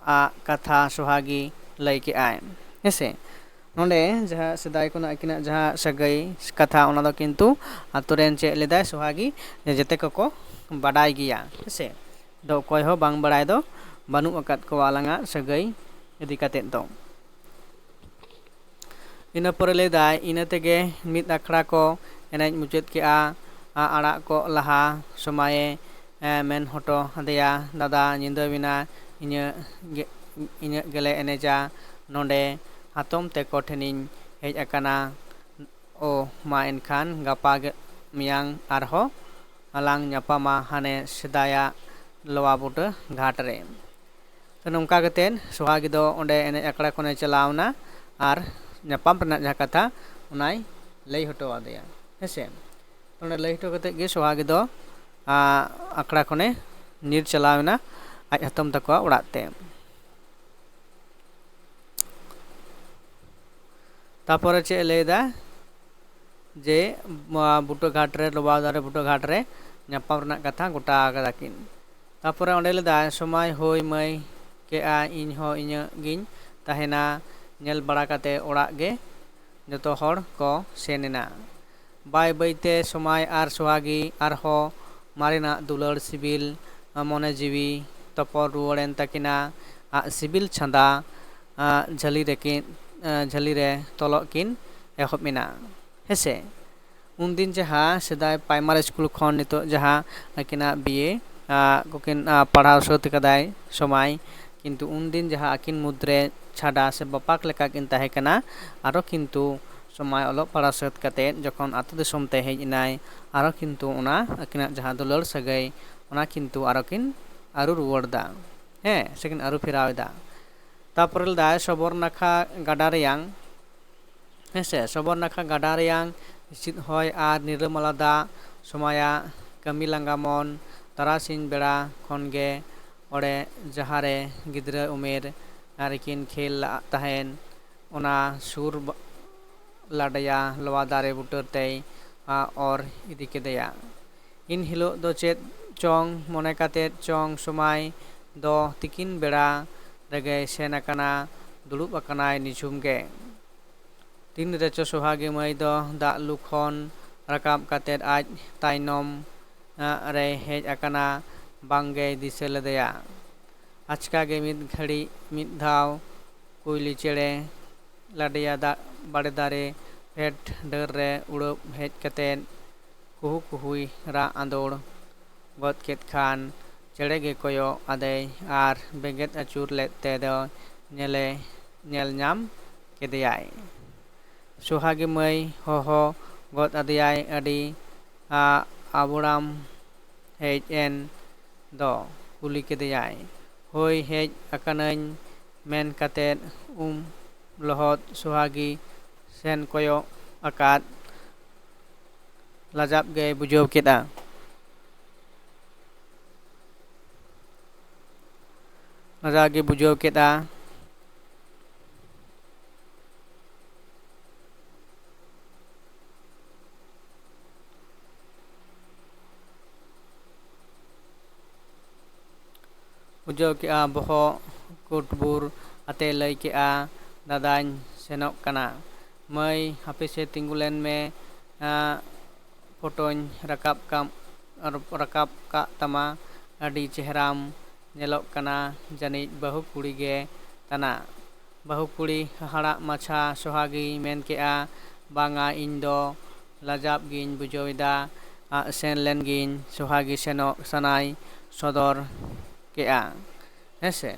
ᱟᱜ ᱠᱟᱛᱷᱟ ᱥᱚᱦᱟᱜᱤ ᱞᱟᱹᱭ ᱠᱮᱜᱼᱟᱭ᱾ ᱦᱮᱸᱥᱮ? ᱱᱚᱰᱮ ᱡᱟᱦᱟᱸ ᱥᱮᱫᱟᱭ ᱠᱷᱚᱱᱟᱜ ᱟᱹᱠᱤᱱᱟᱜ ᱡᱟᱦᱟᱸ ᱥᱟᱹᱜᱟᱹᱭ ᱠᱟᱛᱷᱟ, ᱚᱱᱟ ᱫᱚ ᱠᱤᱱᱛᱩ ᱟᱛᱳ ᱨᱮᱱ ᱪᱮᱫ ᱞᱮᱫᱟᱭ ᱥᱚᱦᱟᱜᱤ, ᱡᱮ ᱡᱮᱛᱮ ᱠᱚᱠᱚ ᱵᱟᱰᱟᱭ ᱜᱮᱭᱟ᱾ ᱦᱮᱸᱥᱮ? ᱫᱚ ᱚᱠᱚᱭ ᱦᱚᱸ ᱵᱟᱝ ᱵᱟᱲᱟᱭ ᱫᱚ ᱵᱟᱹᱱᱩᱜ ᱟᱠᱟᱫ ᱠᱚᱣᱟ ᱟᱞᱟᱝᱟᱜ ᱥᱟᱹᱜᱟᱹᱭ ᱤᱫᱤ ᱠᱟᱛᱮᱫ ᱫᱚ᱾ ᱤᱱᱟᱹ ᱯᱚᱨᱮ ᱞᱟᱹᱭᱫᱟᱭ, ᱤᱱᱟᱹ ᱛᱮᱜᱮ ᱢᱤᱫ ᱟᱠᱷᱲᱟ ᱠᱚ ᱮᱱᱮᱡ ᱢᱩᱪᱟᱹᱫ ᱠᱮᱜᱼᱟ᱾ ᱟ-, ᱟᱲᱟᱜ ᱠᱚᱜ ᱞᱟᱦᱟ ᱥᱚᱢᱟᱭᱮ, ᱮ, ᱢᱮᱱ ᱦᱚᱴᱚ ᱟᱫᱮᱭᱟ, ᱫᱟᱫᱟ, ᱧᱤᱫᱟᱹ ᱵᱮᱱᱟ, ᱤᱧᱟᱹᱜ ᱜᱮ-, ᱤᱧᱟᱹᱜ ᱜᱮᱞᱮ ᱮᱱᱮᱡᱟ ᱱᱚᱰᱮ, ᱦᱟᱛᱚᱢ ᱛᱮᱠᱚ ᱴᱷᱮᱱᱤᱧ ᱦᱮᱡ ᱟᱠᱟᱱᱟ᱾ ᱚ, ᱢᱟ ᱮᱱᱠᱷᱟᱱ ᱜᱟᱯᱟ ᱜᱮ, ᱢᱮᱭᱟᱝ ᱟᱨᱦᱚᱸ ᱟᱞᱟᱝ ᱧᱟᱯᱟᱢᱟ ᱦᱟᱱᱮ ᱥᱮᱫᱟᱭᱟᱜ ᱞᱚᱣᱟ ᱵᱩᱴᱟᱹ ᱜᱷᱟᱴ ᱨᱮ᱾ ᱛᱚ ᱱᱚᱝᱠᱟ ᱠᱟᱛᱮᱫ ᱥᱚᱦᱟᱜᱤ ᱫᱚ ᱚᱸᱰᱮ ᱮᱱᱮᱡ ᱟᱠᱷᱲᱟ ᱠᱷᱚᱱᱮ ᱪᱟᱞᱟᱣ ᱮᱱᱟ ᱟᱨ ᱧᱟᱯᱟᱢ ᱨᱮᱱᱟᱜ ᱡᱟᱦᱟᱸ ᱠᱟᱛᱷᱟ ᱚᱱᱟᱭ ᱞᱟᱹᱭ ᱦᱚᱴᱚ ᱟᱫᱮᱭᱟ, ᱦᱮᱸᱥᱮ᱾ ᱚᱸᱰᱮ ᱞᱟᱹᱭ ᱦᱚᱴᱚ ᱠᱟᱛᱮᱫ ᱜᱮ ᱥᱚᱦᱟᱜᱤ ᱫᱚ ᱟᱠᱷᱲᱟ ᱠᱷᱚᱱᱮ ᱧᱤᱨ ᱪᱟᱞᱟᱣ ᱮᱱᱟ ᱟᱡ ᱦᱟᱛᱚᱢ ᱛᱟᱠᱚᱣᱟᱜ ᱚᱲᱟᱜ ᱛᱮ᱾ ᱛᱟᱯᱚᱨᱮ ᱪᱮᱫ ᱮ ᱞᱟᱹᱭᱫᱟ ᱡᱮ ᱵᱩᱴᱟᱹ ᱜᱷᱟᱴ ᱨᱮ, ᱞᱚᱣᱟ ᱫᱟᱨᱮ ᱵᱩᱴᱟᱹ ᱜᱷᱟᱴ ᱨᱮ ᱧᱟᱯᱟᱢ ᱨᱮᱱᱟᱜ ᱠᱟᱛᱷᱟ ᱜᱚᱴᱟ ᱟᱠᱟᱫᱟ ᱠᱤᱱ᱾ ᱛᱟᱯᱚᱨᱮ ᱚᱸᱰᱮ ᱞᱟᱹᱭᱫᱟᱭ, ᱥᱚᱢᱟᱭ ᱦᱩᱭ ᱢᱟᱹᱭ ᱠᱮᱜᱼᱟ, ᱤᱧ ᱦᱚᱸ ᱤᱧᱟᱹᱜ ᱜᱤᱧ ᱛᱟᱦᱮᱱᱟ, ᱧᱮᱞ ᱵᱟᱲᱟ ᱠᱟᱛᱮ ᱚᱲᱟᱜ ᱜᱮ ᱡᱚᱛᱚ ᱦᱚᱲ ᱠᱚ ᱥᱮᱱ ᱮᱱᱟ᱾ ᱵᱟᱹᱭ ᱵᱟᱹᱭᱛᱮ ᱥᱚᱢᱟᱭ ᱟᱨ ᱥᱚᱦᱟᱜᱤ ᱟᱨᱦᱚᱸ ᱢᱟᱨᱮᱱᱟᱜ ᱫᱩᱞᱟᱹᱲ ᱥᱤᱵᱤᱞ ᱢᱚᱱᱮ ᱡᱤᱣᱤ ᱛᱚᱯᱚᱞ ᱨᱩᱣᱟᱹᱲᱮᱱ ᱛᱟᱹᱠᱤᱱᱟ᱾ ᱟᱜ ᱥᱤᱵᱤᱞ ᱪᱷᱟᱸᱫᱟ ᱟᱜ ᱡᱷᱟᱹᱞᱤ ᱨᱮᱠᱤᱱ, ᱟᱜ ᱡᱷᱟᱹᱞᱤ ᱨᱮ ᱛᱚᱞᱚᱜ ᱠᱤᱱ ᱮᱦᱚᱵ ᱮᱱᱟ᱾ ᱦᱮᱸᱥᱮ, ᱩᱱᱫᱤᱱ ᱡᱟᱦᱟᱸ ᱥᱮᱫᱟᱭ ᱯᱨᱟᱭᱢᱟᱨᱤ ᱥᱠᱩᱞ ᱠᱷᱚᱱ ᱱᱤᱛᱚᱜ ᱡᱟᱦᱟᱸ ᱟᱹᱠᱤᱱᱟᱜ ᱵᱤᱭᱮ ᱠᱚᱠᱤᱱ ᱯᱟᱲᱦᱟᱣ ᱥᱟᱹᱛ ᱠᱟᱫᱟᱭ ᱥᱚᱢᱟᱭ, ᱠᱤᱱᱛᱩ ᱩᱱᱫᱤᱱ ᱡᱟᱦᱟᱸ ᱟᱹᱠᱤᱱ ᱢᱩᱫᱽᱨᱮ ᱪᱷᱟᱰᱟ ᱥᱮ ᱵᱟᱯᱟᱠ ᱞᱮᱠᱟ ᱠᱤᱱ ᱛᱟᱦᱮᱸ ᱠᱟᱱᱟ, ᱟᱨᱚ ᱠᱤᱱᱛᱩ ᱥᱚᱢᱟᱭ ᱚᱞᱚᱜ ᱯᱟᱲᱦᱟᱣ ᱥᱟᱹᱛ ᱠᱟᱛᱮᱫ ᱡᱚᱠᱷᱚᱱ ᱟᱹᱛᱩ ᱫᱤᱥᱚᱢ ᱛᱮ ᱦᱮᱡ ᱮᱱᱟᱭ, ᱟᱨᱚ ᱠᱤᱱᱛᱩ ᱚᱱᱟ ᱟᱹᱠᱤᱱᱟᱜ ᱡᱟᱦᱟᱸ ᱫᱩᱞᱟᱹᱲ ᱥᱟᱹᱜᱟᱹᱭ, ᱚᱱᱟ ᱠᱤᱱᱛᱩ ᱟᱨᱚ ᱠᱤᱱ ᱟᱹᱨᱩ ᱨᱩᱣᱟᱹᱲ ᱫᱟ, ᱦᱮᱸ, ᱥᱮᱠᱤᱱ ᱟᱹᱨᱩ ᱯᱷᱮᱨᱟᱣ ᱮᱫᱟ᱾ ᱛᱟᱯᱚᱨᱮ ᱞᱮᱫᱟᱭ ᱥᱚᱵᱚᱨ ᱱᱟᱠᱷᱟ ᱜᱟᱰᱟ ᱨᱮᱭᱟᱝ, ᱦᱮᱸᱥᱮ, ᱥᱚᱵᱚᱨ ᱱᱟᱠᱷᱟ ᱜᱟᱰᱟ ᱨᱮᱭᱟᱝ ᱦᱤᱥᱤᱫ ᱦᱚᱭ ᱟᱨ ᱱᱤᱨᱟᱹᱢᱟᱞᱟ ᱫᱟᱜ ᱥᱚᱢᱟᱭᱟᱜ ᱠᱟᱹᱢᱤ ᱞᱟᱸᱜᱟ ᱢᱚᱱ ᱛᱟᱨᱟᱥᱤᱧ ᱵᱮᱲᱟ ᱠᱷᱚᱱ ᱜᱮ ᱚᱸᱰᱮ ᱡᱟᱦᱟᱸ ᱨᱮ ᱜᱤᱫᱽᱨᱟᱹ ᱩᱢᱮᱨ ᱨᱮᱠᱤᱱ ᱠᱷᱮᱞ ᱞᱟᱜ ᱛᱟᱦᱮᱸᱱ, ᱚᱱᱟ ᱥᱩᱨ ᱵᱟ-, ᱞᱟᱰᱮᱭᱟ ᱞᱚᱣᱟ ᱫᱟᱨᱮ ᱵᱩᱴᱟᱹ ᱛᱮᱭ, ᱟ, ᱚᱨ ᱤᱫᱤ ᱠᱮᱫᱮᱭᱟ᱾ ᱤᱱ ᱦᱤᱞᱳᱜ ᱫᱚ ᱪᱮᱫ ᱪᱚᱝ ᱢᱚᱱᱮ ᱠᱟᱛᱮᱫ ᱪᱚᱝ ᱥᱚᱢᱟᱭ ᱫᱚ ᱛᱤᱠᱤᱱ ᱵᱮᱲᱟ ᱨᱮᱜᱮᱭ ᱥᱮᱱ ᱟᱠᱟᱱᱟ, ᱫᱩᱲᱩᱵ ᱟᱠᱟᱱᱟᱭ ᱱᱤᱡᱷᱩᱢ ᱜᱮ᱾ ᱛᱤᱱ ᱨᱮᱪᱚ ᱥᱚᱦᱟᱜᱤ ᱢᱟᱹᱭ ᱫᱚ ᱫᱟᱜ ᱞᱩ ᱠᱷᱚᱱ ᱨᱟᱠᱟᱵ ᱠᱟᱛᱮᱫ ᱟᱡ ᱛᱟᱭᱱᱚᱢ, ᱟᱜ, ᱨᱮᱭ ᱦᱮᱡ ᱟᱠᱟᱱᱟ, ᱵᱟᱝ ᱜᱮᱭ ᱫᱤᱥᱟᱹ ᱞᱮᱫᱮᱭᱟ᱾ ᱟᱪᱠᱟ ᱜᱮ ᱢᱤᱫ ᱜᱷᱟᱹᱲᱤᱡ ᱢᱤᱫ ᱫᱷᱟᱣ ᱠᱩᱭᱞᱤ ᱪᱮᱬᱮ ᱞᱟᱰᱮᱭᱟ ᱫᱟᱜ ᱵᱟᱲᱮ ᱫᱟᱨᱮ ᱯᱷᱮᱰ ᱰᱟᱹᱨ ᱨᱮ ᱩᱲᱟᱹᱵ ᱦᱮᱡ ᱠᱟᱛᱮᱫ ᱠᱩᱦᱩ ᱠᱩᱦᱩᱭ ᱨᱟᱜ ᱟᱸᱫᱳᱲ ᱜᱚᱫ ᱠᱮᱫ ᱠᱷᱟᱱ ᱪᱮᱬᱮ ᱜᱮ ᱠᱚᱭᱚᱜ ᱟᱫᱮᱭ ᱟᱨ ᱵᱮᱸᱜᱮᱫ ᱟᱹᱪᱩᱨ ᱞᱮᱫ ᱛᱮᱫᱚ ᱧᱮᱞᱮ, ᱧᱮᱞ ᱧᱟᱢ ᱠᱮᱫᱮᱭᱟᱭ᱾ ᱥᱚᱦᱟᱜᱤ ᱢᱟᱹᱭ ᱦᱚᱦᱚ ᱜᱚᱫ ᱟᱫᱮᱭᱟᱭ ᱟᱹᱰᱤ, ᱟ, ᱟᱵᱚᱲᱟᱢ ᱦᱮᱡ ᱮᱱ ᱫᱚ?" ᱠᱩᱞᱤ ᱠᱮᱫᱮᱭᱟᱭ᱾ "ᱦᱳᱭ, ᱦᱮᱡ ᱟᱠᱟᱱᱟᱹᱧ," ᱢᱮᱱ ᱠᱟᱛᱮ ᱩᱢ ᱞᱚᱦᱚᱫ ᱥᱚᱦᱟᱜᱤ ᱥᱮᱱ ᱠᱚᱭᱚᱜ ᱟᱠᱟᱫ ᱞᱟᱡᱟᱣ ᱜᱮᱭ ᱵᱩᱡᱷᱟᱹᱣ ᱠᱮᱫᱼᱟ᱾ ᱞᱟᱡᱟᱣ ᱜᱮ ᱵᱩᱡᱷᱟᱹᱣ ᱠᱮᱫᱼᱟ᱾ ᱵᱩᱡᱷᱟᱹᱣ ᱠᱮᱫᱼᱟ, ᱵᱚᱦᱚᱜ ᱠᱩᱴᱵᱩᱨ ᱟᱛᱮ ᱞᱟᱹᱭ ᱠᱮᱫᱼᱟ, "ᱫᱟᱫᱟᱧ ᱥᱮᱱᱚᱜ ᱠᱟᱱᱟ᱾ ᱢᱟᱹᱭ, ᱦᱟᱯᱮ ᱥᱮ ᱛᱤᱸᱜᱩ ᱞᱮᱱ ᱢᱮ, ᱟᱸ, ᱯᱷᱳᱴᱳᱧ ᱨᱟᱠᱟᱵ ᱠᱟᱢ-, ᱨᱟᱠᱟᱵ ᱠᱟᱜ ᱛᱟᱢᱟ, ᱟᱹᱰᱤ ᱪᱮᱦᱨᱟᱢ ᱧᱮᱞᱚᱜ ᱠᱟᱱᱟ, ᱡᱟᱹᱱᱤᱡ ᱵᱟᱹᱦᱩ ᱠᱩᱲᱤ ᱜᱮ ᱛᱟᱱᱟ᱾" ᱵᱟᱹᱦᱩ ᱠᱩᱲᱤ ᱦᱟᱦᱟᱲᱟᱜ ᱢᱟᱪᱷᱟ ᱥᱚᱦᱟᱜᱤᱭ ᱢᱮᱱ ᱠᱮᱫᱼᱟ, "ᱵᱟᱝᱟ, ᱤᱧ ᱫᱚ ᱞᱟᱡᱟᱣ ᱜᱤᱧ ᱵᱩᱡᱷᱟᱹᱣ ᱮᱫᱟ, ᱟᱜ ᱥᱮᱱ ᱞᱮᱱ ᱜᱤᱧ᱾" ᱥᱚᱦᱟᱜᱤ ᱥᱮᱱᱚᱜ ᱥᱟᱱᱟᱭ ᱥᱚᱫᱚᱨ ᱠᱮᱫᱼᱟ᱾ ᱦᱮᱸ ᱥᱮ?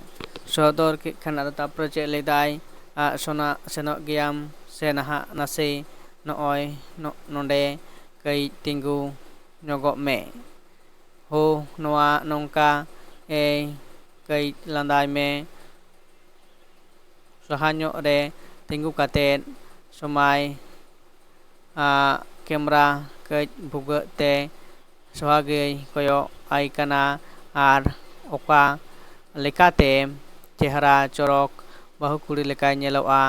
ᱥᱚᱫᱚᱨ ᱠᱮᱫ ᱠᱷᱟᱱ ᱟᱫᱚ ᱛᱟᱨᱯᱚᱨᱮ ᱪᱮᱫ ᱞᱟᱹᱭᱫᱟᱭ? ᱟᱜ ᱥᱚᱱᱟ, ᱥᱮᱱᱚᱜ ᱜᱮᱭᱟᱢ ᱥᱮ ᱱᱟᱦᱟᱜ ᱱᱟᱥᱮ? ᱱᱚᱜᱼᱚᱭ ᱱᱚ-, ᱱᱚᱰᱮ ᱠᱟᱹᱡ ᱛᱤᱸᱜᱩ ᱧᱚᱜᱚᱜ ᱢᱮ᱾ ᱦᱳ, ᱱᱚᱣᱟ ᱱᱚᱝᱠᱟ ᱮᱭ ᱠᱟᱹᱡ ᱞᱟᱸᱫᱟᱭ ᱢᱮ᱾ ᱥᱟᱦᱟ ᱧᱚᱜ ᱨᱮ ᱛᱤᱸᱜᱩ ᱠᱟᱛᱮᱫ ᱥᱚᱢᱟᱭ, ᱟᱜ, ᱠᱮᱢᱨᱟ ᱠᱟᱹᱡ ᱵᱷᱩᱜᱟᱹᱜ ᱛᱮ ᱥᱚᱦᱟᱜᱤᱭ ᱠᱚᱭᱚᱜ ᱟᱭ ᱠᱟᱱᱟ ᱟᱨ ᱚᱠᱟ ᱞᱮᱠᱟᱛᱮ ᱪᱮᱦᱨᱟ ᱪᱚᱨᱚᱠ ᱵᱟᱹᱦᱩ ᱠᱩᱲᱤ ᱞᱮᱠᱟᱭ ᱧᱮᱞᱚᱜᱼᱟ,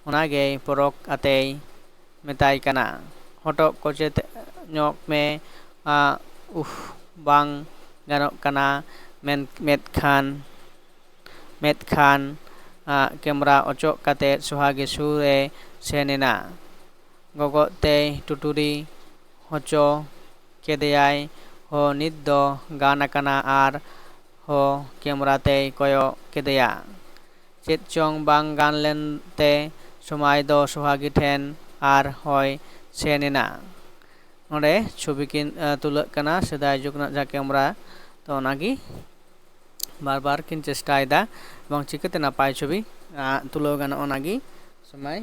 ᱚᱱᱟᱜᱮᱭ ᱯᱚᱨᱚᱠ ᱟᱛᱮᱭ ᱢᱮᱛᱟᱭ ᱠᱟᱱᱟ, "ᱦᱚᱴᱚᱜ ᱠᱚᱪᱮ ᱧᱚᱜ ᱢᱮ, ᱟᱜ, ᱩᱦ, ᱵᱟᱝ ᱜᱟᱱᱚᱜ ᱠᱟᱱᱟ", ᱢᱮᱱ, ᱢᱮᱱᱠᱷᱟᱱ ᱢᱮᱫ ᱠᱷᱟᱱ, ᱟᱜ, ᱠᱮᱢᱨᱟ ᱚᱪᱚᱜ ᱠᱟᱛᱮ ᱥᱚᱦᱟᱜᱤ ᱥᱩᱨ ᱮ ᱥᱮᱱ ᱮᱱᱟ᱾ ᱜᱚᱜᱚᱜ ᱛᱮᱭ ᱴᱩᱴᱩᱨᱤ ᱦᱚᱪᱚ ᱠᱮᱫᱮᱭᱟᱭ᱾ ᱦᱚ, ᱱᱤᱛ ᱫᱚ ᱜᱟᱱ ᱟᱠᱟᱱᱟ᱾ ᱟᱨ ᱦᱚ, ᱠᱮᱢᱨᱟ ᱛᱮᱭ ᱠᱚᱭᱚᱜ ᱠᱮᱫᱮᱭᱟ᱾ ᱪᱮᱫ ᱪᱚᱝ ᱵᱟᱝ ᱜᱟᱱ ᱞᱮᱱ ᱛᱮ ᱥᱚᱢᱟᱭ ᱫᱚ ᱥᱚᱦᱟᱜᱤ ᱴᱷᱮᱱ ᱟᱨ ᱦᱚᱭ ᱥᱮᱱ ᱮᱱᱟ᱾ ᱱᱚᱰᱮ ᱪᱷᱚᱵᱤ ᱠᱤᱱ, ᱟᱸ, ᱛᱩᱞᱟᱹᱜ ᱠᱟᱱᱟ, ᱥᱮᱫᱟᱭ ᱡᱩᱜᱽ ᱨᱮᱱᱟᱜ ᱡᱟᱦᱟᱸ ᱠᱮᱢᱨᱟ, ᱛᱚ ᱚᱱᱟᱜᱮ ᱵᱟᱨ ᱵᱟᱨ ᱠᱤᱱ ᱪᱮᱥᱴᱟᱭᱮᱫᱟ, ᱮᱵᱚᱝ ᱪᱤᱠᱟᱹᱛᱮ ᱱᱟᱯᱟᱭ ᱪᱷᱚᱵᱤ, ᱟᱸ, ᱛᱩᱞᱟᱹᱣ ᱜᱟᱱᱚᱜᱼᱟ, ᱚᱱᱟᱜᱮ ᱥᱚᱢᱟᱭ,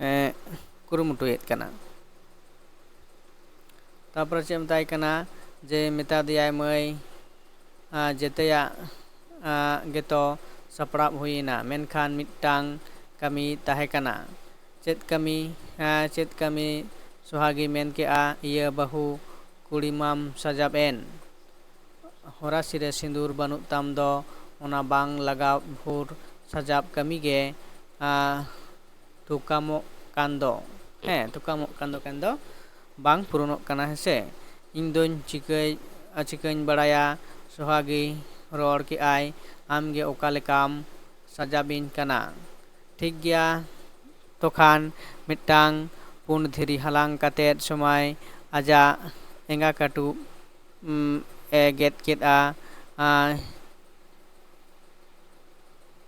ᱮᱸ, ᱠᱩᱨᱩᱢᱩᱴᱩᱭᱮᱫ ᱠᱟᱱᱟ᱾ ᱛᱟᱨᱯᱚᱨᱮ ᱪᱮᱫ ᱢᱮᱛᱟᱭ ᱠᱟᱱᱟ, ᱡᱮ ᱢᱮᱛᱟ ᱫᱮᱭᱟᱭ, "ᱢᱟᱹᱭ, ᱟᱸ, ᱡᱮᱛᱮᱭᱟᱜ, ᱟᱸ, ᱜᱮᱛᱚ ᱥᱟᱯᱲᱟᱣ ᱦᱩᱭᱮᱱᱟ, ᱢᱮᱱᱠᱷᱟᱱ ᱢᱤᱫᱴᱟᱝ ᱠᱟᱹᱢᱤ ᱛᱟᱦᱮᱸ ᱠᱟᱱᱟ᱾" "ᱪᱮᱫ ᱠᱟᱹᱢᱤ, ᱟᱸ, ᱪᱮᱫ ᱠᱟᱹᱢᱤ?" ᱥᱚᱦᱟᱜᱤ ᱢᱮᱱ ᱠᱮᱜᱼᱟ, "ᱤᱭᱟᱹ ᱵᱟᱹᱦᱩ, ᱠᱩᱲᱤ ᱢᱟᱢ ᱥᱟᱡᱟᱵ ᱮᱱ, ᱦᱚᱨᱟᱥᱤ ᱨᱮ ᱥᱤᱸᱫᱩᱨ ᱵᱟᱹᱱᱩᱜ ᱛᱟᱢ ᱫᱚ, ᱚᱱᱟ ᱵᱟᱝ ᱞᱟᱜᱟᱣ ᱵᱷᱳᱨ ᱥᱟᱡᱟᱵ ᱠᱟᱹᱢᱤ ᱜᱮ, ᱟᱸ, ᱛᱷᱩᱠᱟᱢᱚᱜ ᱠᱟᱱ ᱫᱚ, ᱦᱮᱸ, ᱛᱷᱩᱠᱟᱢᱚᱜ ᱠᱟᱱ ᱫᱚ, ᱠᱟᱱ ᱫᱚ ᱵᱟᱝ ᱯᱩᱨᱩᱱᱚᱜ ᱠᱟᱱᱟ, ᱦᱮᱸ ᱥᱮ? ᱤᱧ ᱫᱚᱧ ᱪᱤᱠᱟᱹᱭ-, ᱪᱤᱠᱟᱹᱧ ᱵᱟᱲᱟᱭᱟ?" ᱥᱚᱦᱟᱜᱤ ᱨᱚᱲ ᱠᱮᱜᱼᱟᱭ, "ᱟᱢ ᱜᱮ ᱚᱠᱟ ᱞᱮᱠᱟᱢ ᱥᱟᱡᱟᱵᱤᱧ ᱠᱟᱱᱟ?" "ᱴᱷᱤᱠ ᱜᱮᱭᱟ, ᱛᱚᱠᱷᱟᱱ ᱢᱤᱫᱴᱟᱝ ᱯᱩᱸᱰ ᱫᱷᱤᱨᱤ ᱦᱟᱞᱟᱝ ᱠᱟᱛᱮᱫ ᱥᱚᱢᱟᱭ ᱟᱡᱟᱜ ᱮᱸᱜᱟ ᱠᱟᱹᱴᱩᱵ, ᱩᱢ, ᱮ ᱜᱮᱫ ᱠᱮᱫᱼᱟ᱾ ᱟᱨ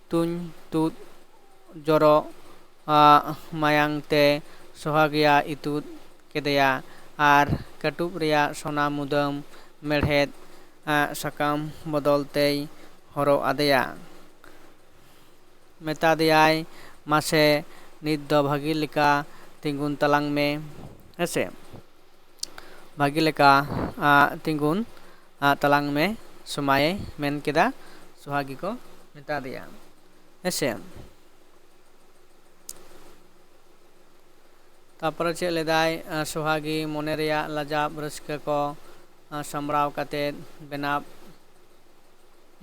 ᱛᱩᱧ ᱛᱩᱫ ᱡᱚᱨᱚᱜ, ᱟ, ᱢᱟᱭᱟᱝ ᱛᱮ ᱥᱚᱦᱟᱜᱤᱭᱟ ᱤᱛᱩᱫ ᱠᱮᱫᱮᱭᱟ ᱟᱨ ᱠᱟᱹᱴᱩᱵ ᱨᱮᱭᱟᱜ ᱥᱚᱱᱟ ᱢᱩᱫᱟᱹᱢ ᱢᱮᱲᱦᱮᱫ, ᱟ, ᱥᱟᱠᱟᱢ ᱵᱚᱫᱚᱞ ᱛᱮᱭ ᱦᱚᱨᱚᱜ ᱟᱫᱮᱭᱟ᱾ ᱢᱮᱛᱟ ᱫᱮᱭᱟᱭ, "ᱢᱟᱥᱮ ᱱᱤᱛ ᱫᱚ ᱵᱷᱟᱹᱜᱤ ᱞᱮᱠᱟ ᱛᱤᱸᱜᱩᱱ ᱛᱟᱞᱟᱝ ᱢᱮ, ᱦᱮᱸᱥᱮ, ᱵᱷᱟᱹᱜᱤ ᱞᱮᱠᱟ, ᱟ, ᱛᱤᱸᱜᱩᱱ, ᱟ, ᱛᱟᱞᱟᱝ ᱢᱮ", ᱥᱚᱢᱟᱭᱮ ᱢᱮᱱ ᱠᱮᱫᱟ, ᱥᱚᱦᱟᱜᱤ ᱠᱚ ᱢᱮᱛᱟ ᱫᱮᱭᱟ, ᱦᱮᱸᱥᱮ᱾ ᱛᱟᱨᱯᱚᱨᱮ ᱪᱮᱫ ᱞᱮᱫᱟᱭ, ᱟ, ᱥᱚᱦᱟᱜᱤ ᱢᱚᱱᱮ ᱨᱮᱭᱟᱜ ᱞᱟᱡᱟᱣ ᱨᱟᱹᱥᱠᱟᱹ ᱠᱚ, ᱟ, ᱥᱟᱢᱵᱲᱟᱣ ᱠᱟᱛᱮᱫ ᱵᱮᱱᱟᱣ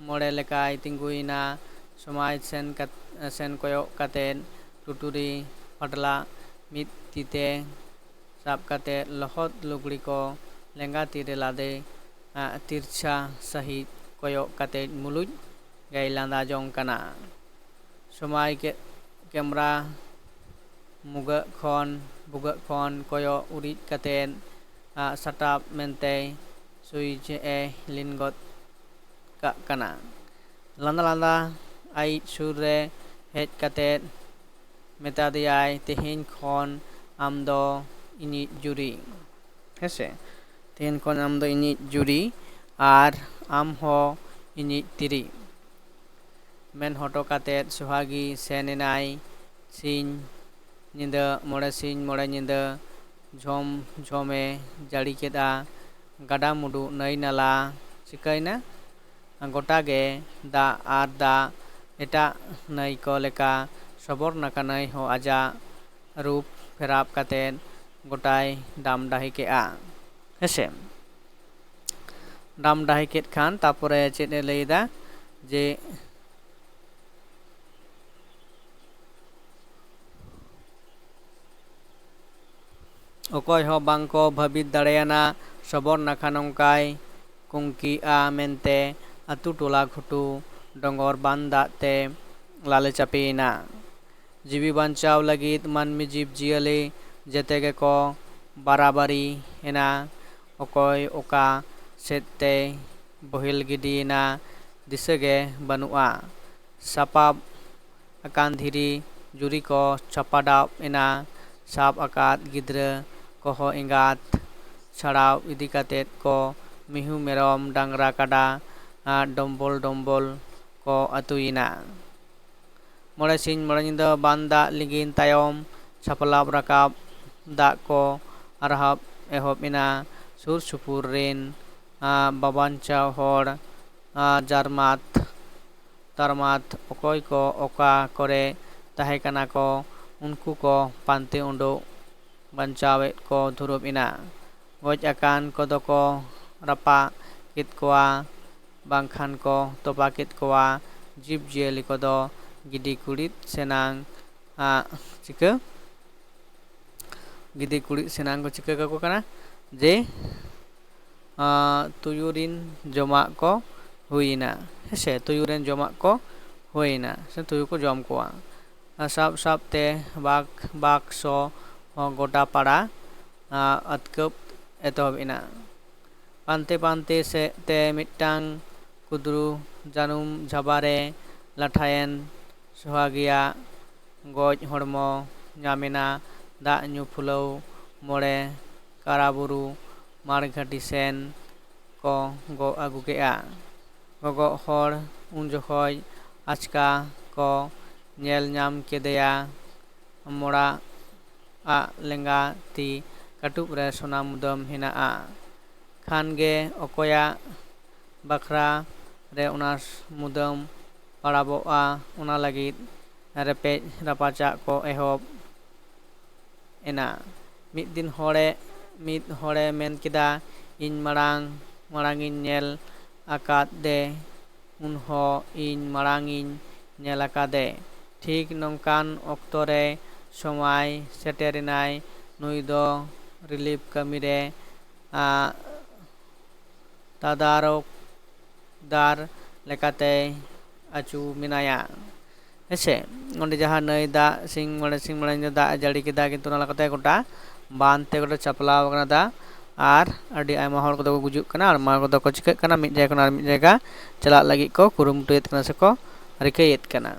ᱢᱚᱬᱮ ᱞᱮᱠᱟᱭ ᱛᱤᱸᱜᱩᱭᱮᱱᱟ᱾ ᱥᱚᱢᱟᱭ ᱥᱮᱱ ᱠᱟᱛ-, ᱥᱮᱱ ᱠᱚᱭᱚᱜ ᱠᱟᱛᱮᱫ ᱴᱩᱴᱩᱨᱤ ᱯᱟᱴᱞᱟ ᱢᱤᱫ ᱛᱤᱛᱮ ᱥᱟᱵ ᱠᱟᱛᱮᱫ ᱞᱚᱦᱚᱫ ᱞᱩᱜᱽᱲᱤ ᱠᱚ ᱞᱮᱸᱜᱟ ᱛᱤᱨᱮ ᱞᱟᱫᱮ, ᱟ, ᱛᱤᱨᱪᱷᱟ ᱥᱟᱹᱦᱤᱡ ᱠᱚᱭᱚᱜ ᱠᱟᱛᱮᱫ ᱢᱩᱞᱩᱡ ᱜᱮᱭ ᱞᱟᱸᱫᱟ ᱡᱚᱝ ᱠᱟᱱᱟ᱾ ᱥᱚᱢᱟᱭ ᱠᱮ-, ᱠᱮᱢᱨᱟ ᱢᱩᱜᱟᱹᱜ ᱠᱷᱚᱱ, ᱵᱷᱩᱜᱟᱹᱜ ᱠᱷᱚᱱ ᱠᱚᱭᱚᱜ ᱩᱨᱤᱡ ᱠᱟᱛᱮᱫ, ᱟ, ᱥᱟᱴᱟᱯ ᱢᱮᱱᱛᱮᱭ ᱥᱩᱭᱤᱪ ᱮ ᱞᱤᱱ ᱜᱚᱫ ᱠᱟᱜ ᱠᱟᱱᱟ᱾ ᱞᱟᱸᱫᱟ ᱞᱟᱸᱫᱟ ᱟᱭᱤᱡ ᱥᱩᱨ ᱨᱮ ᱦᱮᱡ ᱠᱟᱛᱮᱫ ᱢᱮᱛᱟ ᱫᱮᱭᱟᱭ, "ᱛᱮᱦᱮᱧ ᱠᱷᱚᱱ ᱟᱢ ᱫᱚ ᱤᱧᱤᱡ ᱡᱩᱨᱤ, ᱦᱮᱸᱥᱮ, ᱛᱮᱦᱮᱧ ᱠᱷᱚᱱ ᱟᱢ ᱫᱚ ᱤᱧᱤᱡ ᱡᱩᱨᱤ ᱟᱨ ᱟᱢ ᱦᱚᱸ ᱤᱧᱤᱡ ᱛᱤᱨᱤ᱾" ᱢᱮᱱ ᱦᱚᱴᱚ ᱠᱟᱛᱮᱫ ᱥᱚᱦᱟᱜᱤ ᱥᱮᱱ ᱮᱱᱟᱭ᱾ ᱥᱤᱧ ᱧᱤᱫᱟᱹ, ᱢᱚᱬᱮ ᱥᱤᱧ ᱢᱚᱬᱮ ᱧᱤᱫᱟᱹ ᱡᱷᱚᱢ ᱡᱷᱚᱢᱮ ᱡᱟᱹᱲᱤ ᱠᱮᱫᱼᱟ᱾ ᱜᱟᱰᱟ ᱢᱩᱰᱩ ᱱᱟᱹᱭ ᱱᱟᱞᱟ ᱪᱤᱠᱟᱹᱭᱱᱟ? ᱜᱚᱴᱟ ᱜᱮ ᱫᱟᱜ ᱟᱨ ᱫᱟᱜ᱾ ᱮᱴᱟᱜ ᱱᱟᱹᱭ ᱠᱚ ᱞᱮᱠᱟ ᱥᱚᱵᱚᱨᱱᱟᱠᱷᱟ ᱱᱟᱹᱭ ᱦᱚᱸ ᱟᱡᱟᱜ ᱨᱩᱯ ᱯᱷᱮᱨᱟᱣ ᱠᱟᱛᱮ ᱜᱚᱴᱟᱭ ᱰᱟᱢ ᱰᱟᱹᱦᱤ ᱠᱮᱫᱼᱟ᱾ ᱦᱮᱸᱥᱮ? ᱰᱟᱢ ᱰᱟᱹᱦᱤ ᱠᱮᱫ ᱠᱷᱟᱱ ᱛᱟᱨᱯᱚᱨᱮ ᱪᱮᱫ ᱮ ᱞᱟᱹᱭᱫᱟ ᱡᱮ ᱚᱠᱚᱭ ᱦᱚᱸ ᱵᱟᱝ ᱠᱚ ᱵᱷᱟᱹᱵᱤᱛ ᱫᱟᱲᱮᱭᱟᱱᱟ ᱥᱚᱵᱚᱨᱱᱟᱠᱷᱟ ᱱᱚᱝᱠᱟᱭ ᱠᱩᱝᱠᱤᱜᱼᱟ ᱢᱮᱱᱛᱮ᱾ ᱟᱹᱛᱩ ᱴᱚᱞᱟ ᱜᱷᱩᱴᱩ ᱰᱚᱸᱜᱚᱨ ᱵᱟᱱ ᱫᱟᱜ ᱛᱮ ᱞᱟᱞᱮ ᱪᱟᱯᱮᱭᱮᱱᱟ᱾ ᱡᱤᱣᱤ ᱵᱟᱧᱪᱟᱣ ᱞᱟᱹᱜᱤᱫ ᱢᱟᱹᱱᱢᱤ ᱡᱤᱵᱽ ᱡᱤᱭᱟᱹᱞᱤ ᱡᱮᱛᱮ ᱜᱮᱠᱚ ᱵᱟᱨᱟᱵᱟᱨᱤ ᱮᱱᱟ᱾ ᱚᱠᱚᱭ ᱚᱠᱟ ᱥᱮᱫ ᱛᱮᱭ ᱵᱚᱦᱮᱞ ᱜᱤᱰᱤᱭᱮᱱᱟ ᱫᱤᱥᱟᱹ ᱜᱮ ᱵᱟᱹᱱᱩᱜᱼᱟ᱾ ᱥᱟᱯᱟᱵ ᱟᱠᱟᱱ ᱫᱷᱤᱨᱤ ᱡᱩᱨᱤ ᱠᱚ ᱪᱟᱯᱟᱰᱟᱣ ᱮᱱᱟ᱾ ᱥᱟᱵ ᱟᱠᱟᱫ ᱜᱤᱫᱽᱨᱟᱹ ᱠᱚᱦᱚᱸ ᱮᱸᱜᱟᱛ ᱪᱷᱟᱲᱟᱣ ᱤᱫᱤ ᱠᱟᱛᱮᱫ ᱠᱚ ᱢᱤᱦᱩ ᱢᱮᱨᱚᱢ ᱰᱟᱝᱨᱟ ᱠᱟᱰᱟ ᱟᱨ ᱰᱚᱢᱵᱚᱞ ᱰᱚᱢᱵᱚᱞ ᱠᱚ ᱟᱹᱛᱩᱭᱮᱱᱟ᱾ ᱢᱚᱬᱮ ᱥᱤᱧ ᱢᱚᱬᱮ ᱧᱤᱫᱟᱹ ᱵᱟᱱ ᱫᱟᱜ ᱞᱤᱸᱜᱤᱱ ᱛᱟᱭᱚᱢ ᱥᱟᱯᱞᱟᱵ ᱨᱟᱠᱟᱵ ᱫᱟᱜ ᱠᱚ ᱨᱟᱦᱟᱵ ᱮᱦᱚᱵ ᱮᱱᱟ᱾ ᱥᱩᱨ ᱥᱩᱯᱩᱨ ᱨᱮᱱ ᱟᱸ, ᱵᱟᱵᱟᱧᱪᱟᱣ ᱦᱚᱲ ᱟᱨ ᱡᱟᱨᱢᱟᱛ ᱛᱟᱨᱢᱟᱛ ᱚᱠᱚᱭ ᱠᱚ ᱚᱠᱟ ᱠᱚᱨᱮ ᱛᱟᱦᱮᱸ ᱠᱟᱱᱟ ᱠᱚ ᱩᱱᱠᱩ ᱠᱚ ᱯᱟᱱᱛᱮ ᱩᱰᱩᱠ ᱵᱟᱧᱪᱟᱣᱮᱫ ᱠᱚ ᱫᱷᱩᱨᱟᱹᱵ ᱮᱱᱟ᱾ ᱜᱚᱡ ᱟᱠᱟᱱ ᱠᱚᱫᱚ ᱠᱚ ᱨᱟᱯᱟᱜ ᱠᱮᱫ ᱠᱚᱣᱟ ᱵᱟᱝᱠᱷᱟᱱ ᱠᱚ ᱛᱚᱯᱟ ᱠᱮᱫ ᱠᱚᱣᱟ᱾ ᱡᱤᱵᱽ ᱡᱤᱭᱟᱹᱞᱤ ᱠᱚᱫᱚ ᱜᱤᱰᱤ ᱠᱩᱲᱤᱫ ᱥᱮᱱᱟᱝ ᱟᱜ ᱪᱤᱠᱟᱹ ᱜᱤᱫᱤ ᱠᱩᱲᱤᱫ ᱥᱮᱱᱟᱝ ᱠᱚ ᱪᱤᱠᱟᱹ ᱠᱟᱠᱚ ᱠᱟᱱᱟ ᱡᱮ ᱟᱸ, ᱛᱩᱭᱩ ᱨᱤᱱ ᱡᱚᱢᱟᱜ ᱠᱚ ᱦᱩᱭᱮᱱᱟ᱾ ᱦᱮᱸᱥᱮ, ᱛᱩᱭᱩ ᱨᱮᱱ ᱡᱚᱢᱟᱜ ᱠᱚ ᱦᱩᱭᱮᱱᱟ ᱥᱮ ᱛᱩᱭᱩ ᱠᱚ ᱡᱚᱢ ᱠᱚᱣᱟ᱾ ᱟᱨ ᱥᱟᱵ ᱥᱟᱵ ᱛᱮ ᱵᱟᱜᱽ ᱵᱟᱜᱽ ᱥᱚ ᱦᱚᱸ ᱜᱚᱴᱟ ᱯᱟᱲᱟ ᱟᱸ, ᱟᱹᱛᱠᱟᱹᱵ ᱮᱛᱚᱦᱚᱵ ᱮᱱᱟ᱾ ᱯᱟᱱᱛᱮ ᱯᱟᱱᱛᱮ ᱥᱮᱫ ᱛᱮ ᱢᱤᱫᱴᱟᱝ ᱠᱩᱫᱽᱨᱩ ᱡᱟᱹᱱᱩᱢ ᱡᱷᱟᱵᱟ ᱨᱮ ᱞᱟᱴᱷᱟᱭᱮᱱ ᱥᱚᱦᱟᱜᱤᱭᱟᱜ ᱜᱚᱡ ᱦᱚᱲᱢᱚ ᱧᱟᱢᱮᱱᱟ᱾ ᱫᱟᱜ ᱧᱩ ᱯᱷᱩᱞᱟᱹᱣ ᱢᱚᱬᱮ ᱠᱟᱨᱟ ᱵᱩᱨᱩ ᱢᱟᱲᱜᱷᱟᱹᱴᱤ ᱥᱮᱱ ᱠᱚ ᱜᱚᱜ ᱟᱹᱜᱩ ᱠᱮᱫᱼᱟ᱾ ᱜᱚᱜᱚᱜ ᱦᱚᱲ ᱩᱱ ᱡᱚᱠᱷᱚᱡ ᱟᱪᱠᱟ ᱠᱚ ᱧᱮᱞ ᱧᱟᱢ ᱠᱮᱫᱮᱭᱟ᱾ ᱢᱚᱲᱟ ᱟᱜ ᱞᱮᱸᱜᱟ ᱛᱤ ᱠᱟᱹᱴᱩᱵ ᱨᱮ ᱥᱚᱱᱟ ᱢᱩᱫᱟᱹᱢ ᱦᱮᱱᱟᱜᱼᱟ᱾ ᱠᱷᱟᱱ ᱜᱮ ᱚᱠᱚᱭᱟᱜ ᱵᱟᱠᱷᱨᱟ ᱨᱮ ᱚᱱᱟ ᱢᱩᱫᱟᱹᱢ ᱯᱟᱲᱟᱵᱚᱜᱼᱟ, ᱚᱱᱟ ᱞᱟᱹᱜᱤᱫ ᱨᱮᱯᱮᱡ ᱨᱟᱯᱟᱪᱟᱜ ᱠᱚ ᱮᱦᱚᱵ ᱮᱱᱟ᱾ ᱢᱤᱫ ᱫᱤᱱ ᱦᱚᱲᱮ, ᱢᱤᱫ ᱦᱚᱲᱮ ᱢᱮᱱ ᱠᱮᱫᱟ, "ᱤᱧ ᱢᱟᱲᱟᱝ, ᱢᱟᱲᱟᱝ ᱤᱧ ᱧᱮᱞ ᱟᱠᱟᱫᱮ, ᱩᱱᱦᱚᱸ ᱤᱧ ᱢᱟᱲᱟᱝ ᱤᱧ ᱧᱮᱞ ᱟᱠᱟᱫᱮ᱾" ᱴᱷᱤᱠ ᱱᱚᱝᱠᱟᱱ ᱚᱠᱛᱚ ᱨᱮ ᱥᱚᱢᱟᱭ ᱥᱮᱴᱮᱨᱮᱱᱟᱭ᱾ ᱱᱩᱭ ᱫᱚ ᱨᱤᱞᱤᱯ ᱠᱟᱹᱢᱤ ᱨᱮ, ᱟ, ᱛᱟᱫᱟᱨᱚᱠᱫᱟᱨ ᱞᱮᱠᱟᱛᱮᱭ ᱟᱹᱪᱩ ᱢᱮᱱᱟᱭᱟ᱾ ᱦᱮᱸᱥᱮ, ᱚᱸᱰᱮ ᱡᱟᱦᱟᱸ ᱱᱟᱹᱭ ᱫᱟᱜ, ᱥᱤᱧ ᱢᱚᱬᱮ ᱥᱤᱧ ᱢᱚᱬᱮ ᱧᱤᱫᱟᱹ ᱫᱟᱜ ᱮ ᱡᱟᱹᱲᱤ ᱠᱮᱫᱟ, ᱠᱤᱱᱛᱩ ᱚᱱᱟ ᱞᱮᱠᱟᱛᱮ ᱜᱚᱴᱟ ᱵᱟᱸᱫ ᱛᱮ ᱜᱚᱴᱟ ᱪᱟᱯᱞᱟᱣ ᱟᱠᱟᱱᱟ ᱫᱟᱜ᱾ ᱟᱨ ᱟᱹᱰᱤ ᱟᱭᱢᱟ ᱦᱚᱲ ᱠᱚᱫᱚ ᱠᱚ ᱜᱩᱡᱩᱜ ᱠᱟᱱᱟ, ᱟᱨ ᱟᱭᱢᱟ ᱠᱚᱫᱚ ᱠᱚ ᱪᱤᱠᱟᱹᱜ ᱠᱟᱱᱟ, ᱢᱤᱫ ᱡᱟᱭᱜᱟ ᱠᱷᱚᱱ ᱟᱨ ᱢᱤᱫ ᱡᱟᱭᱜᱟ ᱪᱟᱞᱟᱜ ᱞᱟᱹᱜᱤᱫ ᱠᱚ ᱠᱩᱨᱩᱢᱩᱴᱩᱭᱮᱫ ᱠᱟᱱᱟ ᱥᱮᱠᱚ ᱨᱤᱠᱟᱹᱭᱮᱫ ᱠᱟᱱᱟ᱾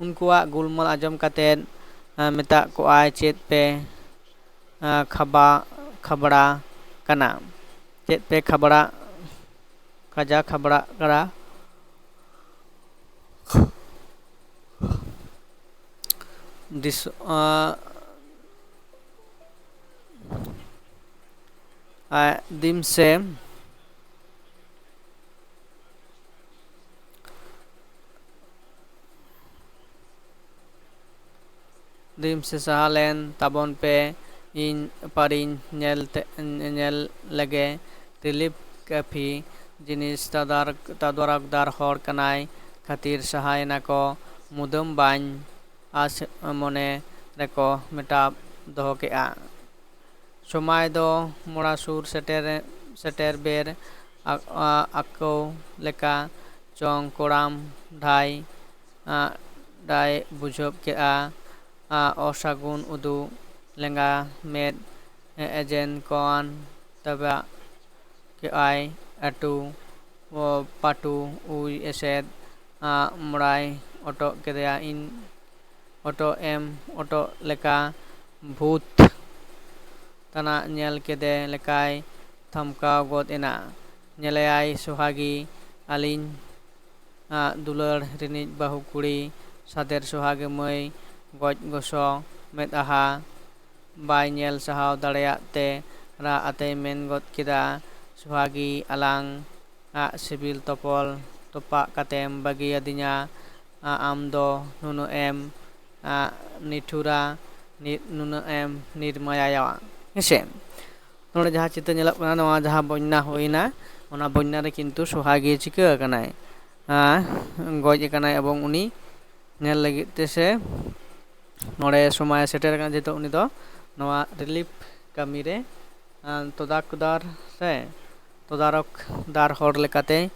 ᱩᱱᱠᱩᱣᱟᱜ ᱜᱩᱞᱢᱟᱞ ᱟᱸᱡᱚᱢ ᱠᱟᱛᱮᱫ, ᱟ, ᱢᱮᱛᱟᱜ ᱠᱚᱣᱟᱭ, "ᱪᱮᱫ ᱯᱮ, ᱟ, ᱠᱷᱟᱵᱟ-, ᱠᱷᱟᱵᱽᱲᱟ ᱠᱟᱱᱟ? ᱪᱮᱫ ᱯᱮ ᱠᱷᱟᱵᱽᱲᱟ, ᱠᱟᱡᱟ ᱠᱷᱟᱵᱽᱲᱟᱜ ᱠᱟᱱᱟ?" ᱫᱤᱥ-, ᱟ, ᱟ, ᱫᱤᱢ ᱥᱮ ᱫᱤᱢ ᱥᱮ ᱥᱟᱦᱟ ᱞᱮᱱ ᱛᱟᱵᱚᱱ ᱯᱮ, ᱤᱧ ᱯᱟᱨᱤᱧ ᱧᱮᱞ ᱛᱮ, ᱧᱮᱞ ᱞᱮᱜᱮ᱾ ᱨᱤᱞᱤᱯ ᱠᱟᱹᱯᱷᱤ ᱡᱤᱱᱤᱥ ᱛᱟᱫᱟᱨ-, ᱛᱟᱫᱣᱟᱨᱟᱠᱫᱟᱨ ᱦᱚᱲ ᱠᱟᱱᱟᱭ ᱠᱷᱟᱹᱛᱤᱨ ᱥᱟᱦᱟᱭᱮᱱᱟ ᱠᱚ, ᱢᱩᱫᱟᱹᱢ ᱵᱟᱹᱧ ᱟᱥ ᱢᱚᱱᱮ ᱨᱮᱠᱚ ᱢᱮᱴᱟᱣ ᱫᱚᱦᱚ ᱠᱮᱜᱼᱟ᱾ ᱥᱚᱢᱟᱭ ᱫᱚ ᱢᱚᱲᱟ ᱥᱩᱨ ᱥᱮᱴᱮᱨ, ᱥᱮᱴᱮᱨ ᱵᱮᱨ ᱟ-, ᱟ-, ᱟᱠᱚ ᱞᱮᱠᱟ ᱪᱚᱝ ᱠᱚᱲᱟᱢ ᱰᱷᱟᱭ, ᱟ, ᱰᱟᱭ ᱵᱩᱡᱷᱟᱹᱣ ᱠᱮᱜᱼᱟ᱾ ᱟ, ᱚᱥᱟᱹᱜᱩᱱ ᱩᱫᱩᱜ ᱞᱮᱸᱜᱟ ᱢᱮᱫ ᱮᱡᱮᱱ ᱠᱚᱣᱟᱱ ᱛᱟᱵᱟ ᱠᱮᱜᱼᱟᱭ ᱟᱹᱴᱩ, ᱚ, ᱯᱟᱹᱴᱩ ᱩᱭ ᱮᱥᱮᱫ, ᱟ, ᱢᱚᱲᱟᱭ ᱚᱴᱚᱜ ᱠᱮᱫᱮᱭᱟ᱾ ᱤᱧ ᱚᱴᱚᱜ ᱮᱢ ᱚᱴᱚᱜ ᱞᱮᱠᱟ ᱵᱷᱩᱛ ᱛᱟᱱᱟᱜ ᱧᱮᱞ ᱠᱮᱫᱮ ᱞᱮᱠᱟᱭ ᱛᱷᱟᱢᱠᱟᱣ ᱜᱚᱫ ᱮᱱᱟ᱾ ᱧᱮᱞᱮᱭᱟᱭ ᱥᱚᱦᱟᱜᱤ, ᱟᱹᱞᱤᱧ ᱟᱜ ᱫᱩᱞᱟᱹᱲ ᱨᱤᱱᱤᱡ ᱵᱟᱹᱦᱩ ᱠᱩᱲᱤ, ᱥᱟᱫᱮᱨ ᱥᱚᱦᱟᱜᱤ ᱢᱟᱹᱭ, ᱜᱚᱡ ᱜᱚᱥᱚ ᱢᱮᱫᱦᱟ ᱵᱟᱭ ᱧᱮᱞ ᱥᱟᱦᱟᱣ ᱫᱟᱲᱮᱭᱟᱜ ᱛᱮ ᱨᱟᱜ ᱟᱛᱮᱭ ᱢᱮᱱ ᱜᱚᱫ ᱠᱮᱫᱟ, "ᱥᱚᱦᱟᱜᱤ, ᱟᱞᱟᱝ ᱟᱜ ᱥᱤᱵᱤᱞ ᱛᱚᱯᱚᱞ ᱛᱚᱯᱟᱜ ᱠᱟᱛᱮᱢ ᱵᱟᱹᱜᱤᱭᱟᱫᱤᱧᱟ, ᱟ-, ᱟᱢ ᱫᱚ ᱱᱩᱱᱟᱹᱜ ᱮᱢ, ᱟ, ᱱᱤᱴᱷᱩᱨᱟ, ᱱᱤ-, ᱱᱩᱱᱟᱹᱜ ᱮᱢ ᱱᱤᱨᱢᱟᱭᱟᱭᱟ", ᱦᱮᱸᱥᱮ? ᱱᱚᱰᱮ ᱡᱟᱦᱟᱸ ᱪᱤᱛᱟᱹᱨ ᱧᱮᱞᱚᱜ ᱠᱟᱱᱟ, ᱱᱚᱣᱟ ᱡᱟᱦᱟᱸ ᱵᱚᱱᱱᱟ ᱦᱩᱭᱱᱟ, ᱚᱱᱟ ᱵᱚᱱᱱᱟ ᱨᱮ ᱠᱤᱱᱛᱩ ᱥᱚᱦᱟᱜᱤ ᱪᱤᱠᱟᱹ ᱟᱠᱟᱱᱟᱭ? ᱟ, ᱜᱚᱡ ᱟᱠᱟᱱᱟᱭ, ᱮᱵᱚᱝ ᱩᱱᱤ ᱧᱮᱞ ᱞᱟᱹᱜᱤᱫ ᱛᱮ ᱥᱮ ᱱᱚᱰᱮ ᱥᱚᱢᱟᱭ ᱥᱮᱴᱮᱨ ᱟᱠᱟᱱᱟ, ᱡᱮᱦᱮᱛᱩ ᱩᱱᱤ ᱫᱚ ᱱᱚᱣᱟ ᱨᱤᱞᱤᱯ ᱠᱟᱹᱢᱤ ᱨᱮ, ᱟ, ᱛᱚᱫᱟᱨᱚᱠᱫᱟᱨ ᱥᱮ ᱛᱚᱫᱟᱨᱚᱠᱫᱟᱨ ᱦᱚᱲ ᱞᱮᱠᱟᱛᱮ,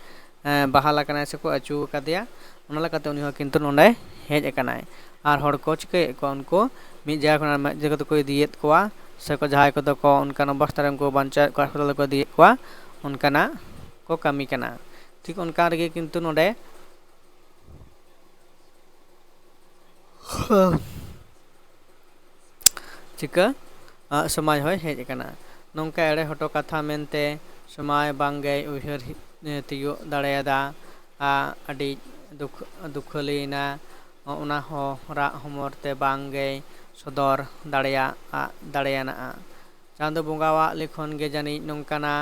ᱮ, ᱵᱟᱦᱟᱞ ᱟᱠᱟᱱᱟᱭ ᱥᱮᱠᱚ ᱟᱹᱪᱩ ᱟᱠᱟᱫᱮᱭᱟ᱾ ᱚᱱᱟ ᱞᱮᱠᱟᱛᱮ ᱩᱱᱤ ᱦᱚᱸ ᱠᱤᱱᱛᱩ ᱱᱚᱰᱮ ᱦᱮᱡ ᱟᱠᱟᱱᱟᱭ᱾ ᱟᱨ ᱦᱚᱲ ᱠᱚ ᱪᱤᱠᱟᱹᱭᱮᱫ ᱠᱚᱣᱟ? ᱩᱱᱠᱩ ᱢᱤᱫ ᱡᱟᱭᱜᱟ ᱠᱷᱚᱱᱟᱜ ᱢᱤᱫ ᱡᱟᱭᱜᱟ ᱛᱮᱠᱚ ᱤᱫᱤᱭᱮᱫ ᱠᱚᱣᱟ, ᱥᱮᱠᱚ ᱡᱟᱦᱟᱸᱭ ᱠᱚᱫᱚ ᱠᱚ ᱚᱱᱠᱟᱱ ᱚᱵᱚᱥᱛᱟ ᱨᱮ ᱩᱱᱠᱩ ᱵᱟᱧᱪᱟᱣᱮᱫ ᱠᱚᱣᱟ, ᱦᱟᱥᱯᱟᱛᱟᱞ ᱨᱮᱠᱚ ᱤᱫᱤᱭᱮᱫ ᱠᱚᱣᱟ, ᱚᱱᱠᱟᱱᱟᱜ ᱠᱚ ᱠᱟᱹᱢᱤ ᱠᱟᱱᱟ᱾ ᱴᱷᱤᱠ ᱚᱱᱠᱟ ᱨᱮᱜᱮ ᱠᱤᱱᱛᱩ ᱱᱚᱰᱮ ᱪᱤᱠᱟᱹ, ᱟ, ᱥᱚᱢᱟᱭ ᱦᱚᱸᱭ ᱦᱮᱡ ᱟᱠᱟᱱᱟ᱾ ᱱᱚᱝᱠᱟ ᱮᱲᱮ ᱦᱚᱴᱚ ᱠᱟᱛᱷᱟ ᱢᱮᱱᱛᱮ ᱥᱚᱢᱟᱭ ᱵᱟᱝ ᱜᱮᱭ ᱩᱭᱦᱟᱹᱨ ᱦᱤ-, ᱮ, ᱛᱤᱭᱳᱜ ᱫᱟᱲᱮᱭᱟᱫᱟ᱾ ᱟ, ᱟᱹᱰᱤ ᱫᱩᱠ-, ᱫᱩᱠᱷᱟᱹᱞᱤᱭᱮᱱᱟ᱾ ᱚᱱᱟ ᱦᱚᱸ ᱨᱟᱜ ᱦᱚᱢᱚᱨ ᱛᱮ ᱵᱟᱝ ᱜᱮᱭ ᱥᱚᱫᱚᱨ ᱫᱟᱲᱮᱭᱟᱜ, ᱟ, ᱫᱟᱲᱮᱭᱟᱱᱟᱜᱼᱟ᱾ ᱪᱟᱸᱫᱚ ᱵᱚᱸᱜᱟᱣᱟᱜ ᱞᱤᱠᱷᱚᱱ ᱜᱮ ᱡᱟᱹᱱᱤᱡ ᱱᱚᱝᱠᱟᱱᱟ᱾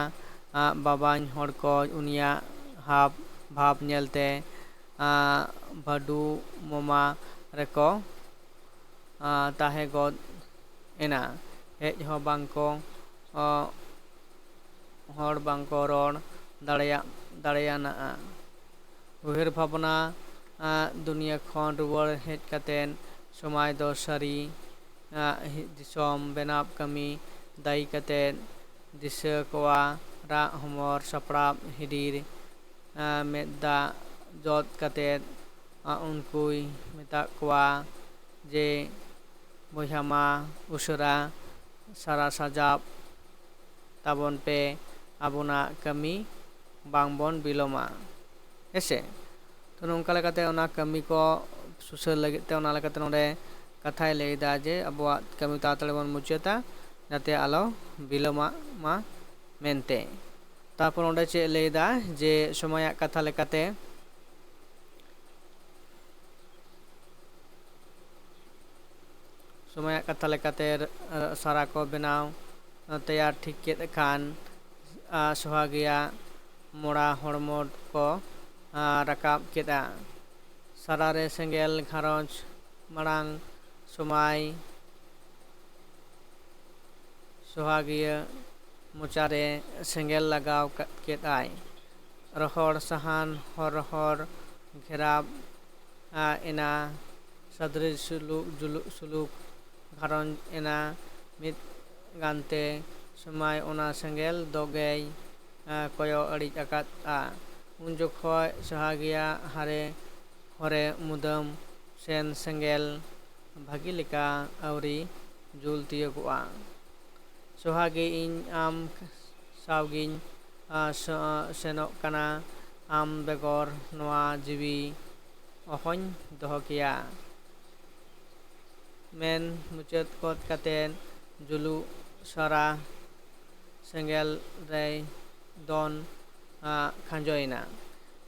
ᱟ, ᱵᱟᱵᱟᱧ ᱦᱚᱲ ᱠᱚ ᱩᱱᱤᱭᱟᱜ ᱦᱟᱵ ᱵᱷᱟᱵᱽ ᱧᱮᱞᱛᱮ, ᱟ, ᱵᱷᱟᱹᱰᱩ ᱢᱚᱢᱟ ᱨᱮᱠᱚ, ᱟ, ᱛᱟᱦᱮᱸ ᱜᱚᱫ ᱮᱱᱟ᱾ ᱦᱮᱡ ᱦᱚᱸ ᱵᱟᱝ ᱠᱚ, ᱚ, ᱦᱚᱲ ᱵᱟᱝ ᱠᱚ ᱨᱚᱲ ᱫᱟᱲᱮᱭᱟᱜ, ᱫᱟᱲᱮᱭᱟᱱᱟᱜᱼᱟ᱾ ᱩᱭᱦᱟᱹᱨ ᱵᱷᱟᱵᱽᱱᱟ, ᱟ, ᱫᱩᱱᱤᱭᱟᱹ ᱠᱷᱚᱱ ᱨᱩᱣᱟᱹᱲ ᱦᱮᱡ ᱠᱟᱛᱮ ᱥᱚᱢᱟᱭ ᱫᱚ ᱥᱟᱹᱨᱤ, ᱟ, ᱦᱤ-, ᱫᱤᱥᱚᱢ ᱵᱮᱱᱟᱣ ᱠᱟᱹᱢᱤ ᱫᱟᱹᱭᱤ ᱠᱟᱛᱮ ᱫᱤᱥᱟᱹ ᱠᱚᱣᱟ ᱨᱟᱜ ᱦᱚᱢᱚᱨ ᱥᱟᱯᱲᱟᱣ ᱦᱤᱰᱤᱨ, ᱟ, ᱢᱮᱫ ᱫᱟᱜ ᱡᱚᱫ ᱠᱟᱛᱮ, ᱟ, ᱩᱱᱠᱩᱭ ᱢᱮᱛᱟᱜ ᱠᱚᱣᱟ ᱡᱮ, "ᱵᱚᱭᱦᱟ ᱢᱟ ᱩᱥᱟᱹᱨᱟ ᱥᱟᱨᱟ ᱥᱟᱡᱟᱣ ᱛᱟᱵᱚᱱ ᱯᱮ, ᱟᱵᱚᱱᱟᱜ ᱠᱟᱹᱢᱤ ᱵᱟᱝ ᱵᱚᱱ ᱵᱤᱞᱚᱢᱟ", ᱦᱮᱸᱥᱮ? ᱛᱚ ᱱᱚᱝᱠᱟ ᱞᱮᱠᱟᱛᱮ ᱚᱱᱟ ᱠᱟᱹᱢᱤ ᱠᱚ ᱥᱩᱥᱟᱹᱨ ᱞᱟᱹᱜᱤᱫ ᱛᱮ ᱚᱱᱟ ᱞᱮᱠᱟᱛᱮ ᱱᱚᱰᱮ ᱠᱟᱛᱷᱟᱭ ᱞᱟᱹᱭᱫᱟ ᱡᱮ ᱟᱵᱚᱣᱟᱜ ᱠᱟᱹᱢᱤ ᱛᱟᱲᱟᱛᱟᱲᱤ ᱵᱚᱱ ᱢᱩᱪᱟᱹᱫᱟ, ᱡᱟᱛᱮ ᱟᱞᱚ ᱵᱤᱞᱚᱢᱟᱜ ᱢᱟ ᱢᱮᱱᱛᱮ᱾ ᱛᱟᱨᱯᱚᱨ ᱚᱸᱰᱮ ᱪᱮᱫ ᱞᱟᱹᱭᱫᱟ ᱡᱮ ᱥᱚᱢᱚᱭᱟᱜ ᱠᱟᱛᱷᱟ ᱞᱮᱠᱟᱛᱮ, ᱥᱚᱢᱟᱭᱟᱜ ᱠᱟᱛᱷᱟ ᱞᱮᱠᱟᱛᱮ ᱥᱟᱨᱟ ᱠᱚ ᱵᱮᱱᱟᱣ ᱛᱮᱭᱟᱨ ᱴᱷᱤᱠ ᱠᱮᱫ ᱠᱷᱟᱱ, ᱥᱚᱦᱟᱜᱤᱭᱟᱜ ᱢᱚᱲᱟ ᱦᱚᱲᱢᱚ ᱠᱚ ᱨᱟᱠᱟᱵ ᱠᱮᱫᱟ᱾ ᱥᱟᱨᱟ ᱨᱮ ᱥᱮᱸᱜᱮᱞ ᱜᱷᱟᱨᱚᱸᱡᱽ ᱢᱟᱲᱟᱝ ᱥᱚᱢᱟᱭ ᱥᱚᱦᱟᱜᱤᱭᱟᱹ ᱢᱚᱪᱟᱨᱮ ᱥᱮᱸᱜᱮᱞ ᱞᱟᱜᱟᱣ ᱠᱮᱫ ᱟᱭ᱾ ᱨᱚᱦᱚᱲ ᱥᱟᱦᱟᱱ ᱦᱚᱨ ᱦᱚᱨ ᱜᱷᱮᱨᱟᱣ ᱮᱱᱟ᱾ ᱥᱟᱫᱽᱨᱤ ᱥᱩᱞᱩᱠ ᱡᱩᱞᱩᱜ ᱥᱩᱞᱩᱠ ᱜᱷᱟᱨᱚᱸᱡᱽ ᱮᱱᱟ ᱢᱤᱫ ᱜᱟᱱᱛᱮ ᱥᱚᱢᱟᱭ ᱚᱱᱟ ᱥᱮᱸᱜᱮᱞ ᱫᱚᱜᱮᱭ ᱠᱚᱭᱚᱜ ᱟᱹᱲᱤᱡ ᱟᱠᱟᱫᱼᱟ᱾ ᱩᱱ ᱡᱚᱠᱷᱚᱡ ᱥᱚᱦᱟᱜᱤᱭᱟᱜ ᱦᱟᱨᱮ ᱦᱚᱨᱮ ᱢᱩᱫᱟᱹᱢ ᱥᱮᱱ ᱥᱮᱸᱜᱮᱞ ᱵᱷᱟᱹᱜᱤ ᱞᱮᱠᱟ ᱟᱹᱣᱨᱤ ᱡᱩᱞ ᱛᱤᱭᱳᱜᱚᱜᱼᱟ᱾ ᱥᱚᱦᱟᱜᱤ, ᱤᱧ ᱟᱢ ᱥᱟᱶᱜᱤᱧ ᱥᱮᱱᱚᱜ ᱠᱟᱱᱟ᱾ ᱟᱢ ᱵᱮᱜᱚᱨ ᱱᱚᱣᱟ ᱡᱤᱣᱤ ᱚᱦᱚᱧ ᱫᱚᱦᱚ ᱠᱮᱭᱟ᱾ ᱢᱮᱱ ᱢᱩᱪᱟᱹᱫ ᱜᱚᱫ ᱠᱟᱛᱮ ᱡᱩᱞᱩᱜ ᱥᱟᱨᱟ ᱥᱮᱸᱜᱮᱞ ᱨᱮᱭ ᱫᱚᱱ ᱠᱷᱟᱸᱡᱚᱭᱮᱱᱟ᱾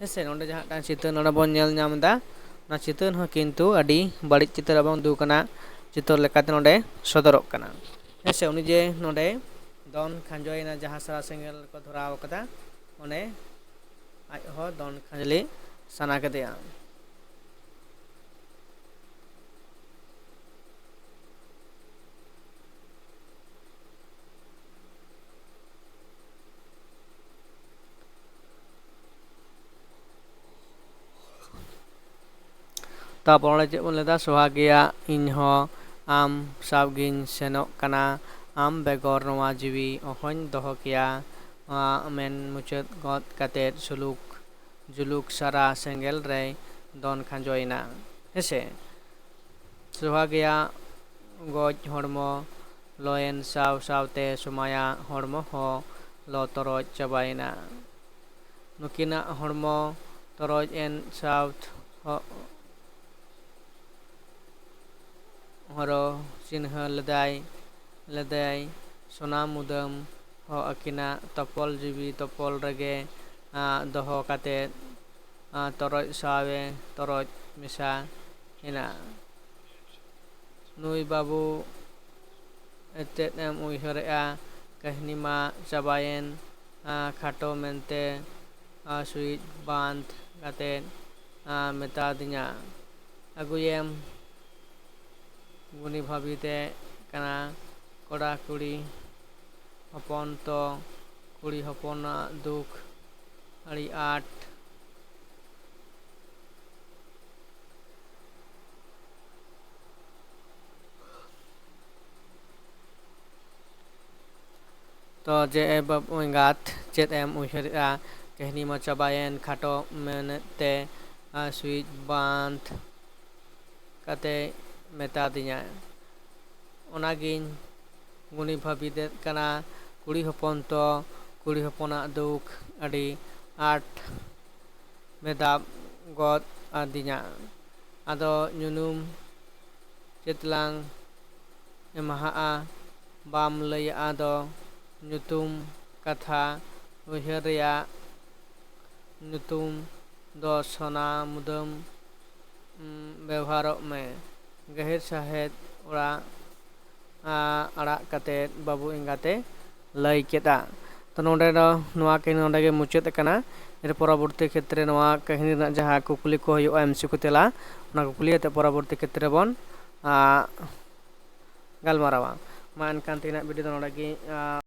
ᱦᱮᱸᱥᱮ, ᱱᱚᱰᱮ ᱡᱟᱦᱟᱸᱴᱟᱝ ᱪᱤᱛᱟᱹᱨ ᱱᱚᱰᱮ ᱵᱚᱱ ᱧᱮᱞ ᱧᱟᱢ ᱮᱫᱟ, ᱚᱱᱟ ᱪᱤᱛᱟᱹᱨ ᱦᱚᱸ ᱠᱤᱱᱛᱩ ᱟᱹᱰᱤ ᱵᱟᱹᱲᱤᱡ ᱪᱤᱛᱟᱹᱨ ᱮᱵᱚᱝ ᱫᱩᱠ ᱟᱱᱟᱜ ᱪᱤᱛᱟᱹᱨ ᱞᱮᱠᱟᱛᱮ ᱱᱚᱰᱮ ᱥᱚᱫᱚᱨᱚᱜ ᱠᱟᱱᱟ᱾ ᱦᱮᱸᱥᱮ, ᱩᱱᱤ ᱡᱮ ᱱᱚᱰᱮ ᱫᱚᱱ ᱠᱷᱟᱸᱡᱚᱭᱮᱱᱟ ᱡᱟᱦᱟᱸ ᱥᱟᱨᱟ ᱥᱮᱸᱜᱮᱞ ᱠᱚ ᱫᱷᱚᱨᱟᱣ ᱟᱠᱟᱫᱟ, ᱚᱱᱮ ᱟᱡ ᱦᱚᱸ ᱫᱚᱱ ᱠᱷᱟᱸᱡᱽᱞᱮ ᱥᱟᱱᱟ ᱠᱮᱫᱮᱭᱟ᱾ ᱛᱟᱨᱯᱚᱨ ᱚᱸᱰᱮ ᱪᱮᱫ ᱵᱚᱱ ᱞᱟᱹᱭᱫᱟ? ᱥᱚᱦᱟᱜᱤᱭᱟᱜ ᱤᱧ ᱦᱚᱸ ᱟᱢ ᱥᱟᱶ ᱜᱤᱧ ᱥᱮᱱᱚᱜ ᱠᱟᱱᱟ, ᱟᱢ ᱵᱮᱜᱚᱨ ᱱᱚᱣᱟ ᱡᱤᱣᱤ ᱚᱦᱚᱧ ᱫᱚᱦᱚ ᱠᱮᱭᱟ᱾ ᱢᱮᱱ ᱢᱩᱪᱟᱹᱫ ᱜᱚᱫ ᱠᱟᱛᱮ ᱥᱩᱞᱩᱠ ᱡᱩᱞᱩᱠ ᱥᱟᱨᱟ ᱥᱮᱸᱜᱮᱞ ᱨᱮᱭ ᱫᱚᱱ ᱠᱷᱟᱸᱡᱚᱭᱮᱱᱟ᱾ ᱦᱮᱸᱥᱮ, ᱥᱚᱦᱟᱜᱤᱭᱟᱜ ᱜᱚᱡ ᱦᱚᱲᱢᱚ ᱞᱚᱭᱮᱱ ᱥᱟᱶ ᱥᱟᱶᱛᱮ ᱥᱚᱢᱟᱭᱟᱜ ᱦᱚᱲᱢᱚ ᱦᱚᱸ ᱞᱚ ᱛᱚᱨᱚᱡ ᱪᱟᱵᱟᱭᱮᱱᱟ᱾ ᱱᱩᱠᱤᱱᱟᱜ ᱦᱚᱲᱢᱚ ᱛᱚᱨᱚᱡ ᱮᱱ ᱥᱟᱶ ᱦᱚᱨᱚ ᱪᱤᱱᱦᱟᱹ ᱞᱮᱫᱟᱭ, ᱞᱮᱫᱟᱭ ᱥᱚᱱᱟ ᱢᱩᱫᱟᱹᱢ ᱦᱚᱸ ᱟᱹᱠᱤᱱᱟᱜ ᱛᱚᱯᱚᱞ ᱡᱤᱣᱤ ᱛᱚᱯᱚᱞ ᱨᱮᱜᱮ ᱫᱚᱦᱚ ᱠᱟᱛᱮ ᱛᱚᱨᱚᱡ ᱥᱟᱶᱮ ᱛᱚᱨᱚᱡ ᱢᱮᱥᱟ ᱮᱱᱟ᱾ ᱱᱩᱭ ᱵᱟᱹᱵᱩ ᱪᱮᱫ ᱮᱢ ᱩᱭᱦᱟᱹᱨᱮᱜᱼᱟ? ᱠᱟᱹᱦᱱᱤ ᱢᱟ ᱪᱟᱵᱟᱭᱮᱱ, ᱟ, ᱠᱷᱟᱴᱚ ᱢᱮᱱᱛᱮ, ᱟ, ᱥᱩᱭᱤᱪ ᱵᱟᱸᱫᱷ ᱠᱟᱛᱮ, ᱟ, ᱢᱮᱛᱟᱫᱤᱧᱟ, ᱟᱹᱜᱩᱭᱮᱢ᱾ ᱜᱩᱱᱤ ᱵᱷᱟᱹᱵᱤᱛᱮ ᱠᱟᱱᱟ, ᱠᱚᱲᱟ ᱠᱩᱲᱤ ᱦᱚᱯᱚᱱ ᱛᱚ, ᱠᱩᱲᱤ ᱦᱚᱯᱚᱱᱟᱜ ᱫᱩᱠ ᱟᱹᱰᱤ ᱟᱸᱴ᱾ ᱛᱚ ᱡᱮ ᱮ ᱵᱟᱹᱵᱩ ᱮᱸᱜᱟᱛ, ᱪᱮᱫ ᱮᱢ ᱩᱭᱦᱟᱹᱨᱮᱜᱼᱟ? ᱠᱟᱹᱦᱱᱤ ᱢᱟ ᱪᱟᱵᱟᱭᱮᱱ, ᱠᱷᱟᱴᱚ ᱢᱮᱱᱮᱫ ᱛᱮ, ᱟ, ᱥᱩᱭᱤᱪ ᱵᱟᱸᱫᱷ ᱠᱟᱛᱮ ᱢᱮᱛᱟᱫᱤᱧᱟ᱾ ᱚᱱᱟᱜᱤᱧ ᱜᱩᱱᱤ ᱵᱷᱟᱹᱵᱤᱛᱮᱫ ᱠᱟᱱᱟ, ᱠᱩᱲᱤ ᱦᱚᱯᱚᱱ ᱛᱚ, ᱠᱩᱲᱤ ᱦᱚᱯᱚᱱᱟᱜ ᱫᱩᱠ ᱟᱹᱰᱤ ᱟᱸᱴ ᱵᱷᱮᱫᱟᱵ ᱜᱚᱫ ᱟᱹᱫᱤᱧᱟ᱾ ᱟᱫᱚ ᱧᱩᱱᱩᱢ ᱪᱮᱫ ᱞᱟᱝ ᱮᱢᱟᱦᱟᱜᱼᱟ? ᱵᱟᱢ ᱞᱟᱹᱭᱟᱜᱼᱟ ᱫᱚ ᱧᱩᱛᱩᱢ ᱠᱟᱛᱷᱟ, ᱩᱭᱦᱟᱹᱨ ᱨᱮᱭᱟᱜ ᱧᱩᱛᱩᱢ ᱫᱚ ᱥᱚᱱᱟ ᱢᱩᱫᱟᱹᱢ, ᱩᱢ, ᱵᱮᱣᱦᱟᱨᱚᱜ ᱢᱮ᱾ ᱜᱟᱹᱦᱤᱨ ᱥᱟᱦᱮᱫ ᱚᱲᱟᱜ, ᱟ, ᱟᱲᱟᱜ ᱠᱟᱛᱮ ᱵᱟᱹᱵᱩ ᱮᱸᱜᱟᱛᱮ ᱞᱟᱹᱭ ᱠᱮᱫᱟ᱾ ᱛᱚ ᱱᱚᱰᱮ ᱫᱚ ᱱᱚᱣᱟ ᱠᱟᱹᱦᱱᱤ ᱱᱚᱰᱮ ᱜᱮ ᱢᱩᱪᱟᱹᱫ ᱟᱠᱟᱱᱟ᱾ ᱮᱨ ᱯᱚᱨᱚᱵᱚᱨᱛᱤ ᱠᱷᱮᱛᱨᱮ ᱱᱚᱣᱟ ᱠᱟᱹᱦᱱᱤ ᱨᱮᱱᱟᱜ ᱡᱟᱦᱟᱸ ᱠᱩᱠᱞᱤ ᱠᱚ ᱦᱩᱭᱩᱜᱼᱟ, ᱮᱢ ᱥᱤ ᱠᱤᱭᱩ ᱛᱮᱞᱟ, ᱚᱱᱟ ᱠᱩᱠᱞᱤ ᱟᱛᱮ ᱯᱚᱨᱚᱵᱚᱨᱛᱤ ᱠᱷᱮᱛᱨᱮ ᱵᱚᱱ, ᱟ, ᱜᱟᱞᱢᱟᱨᱟᱣᱟ᱾ ᱢᱟ ᱮᱱᱠᱷᱟᱱ ᱛᱮᱦᱮᱧᱟᱜ ᱵᱷᱤᱰᱤᱭᱳ ᱫᱚ ᱱᱚᱰᱮ ᱜᱮ, ᱟ,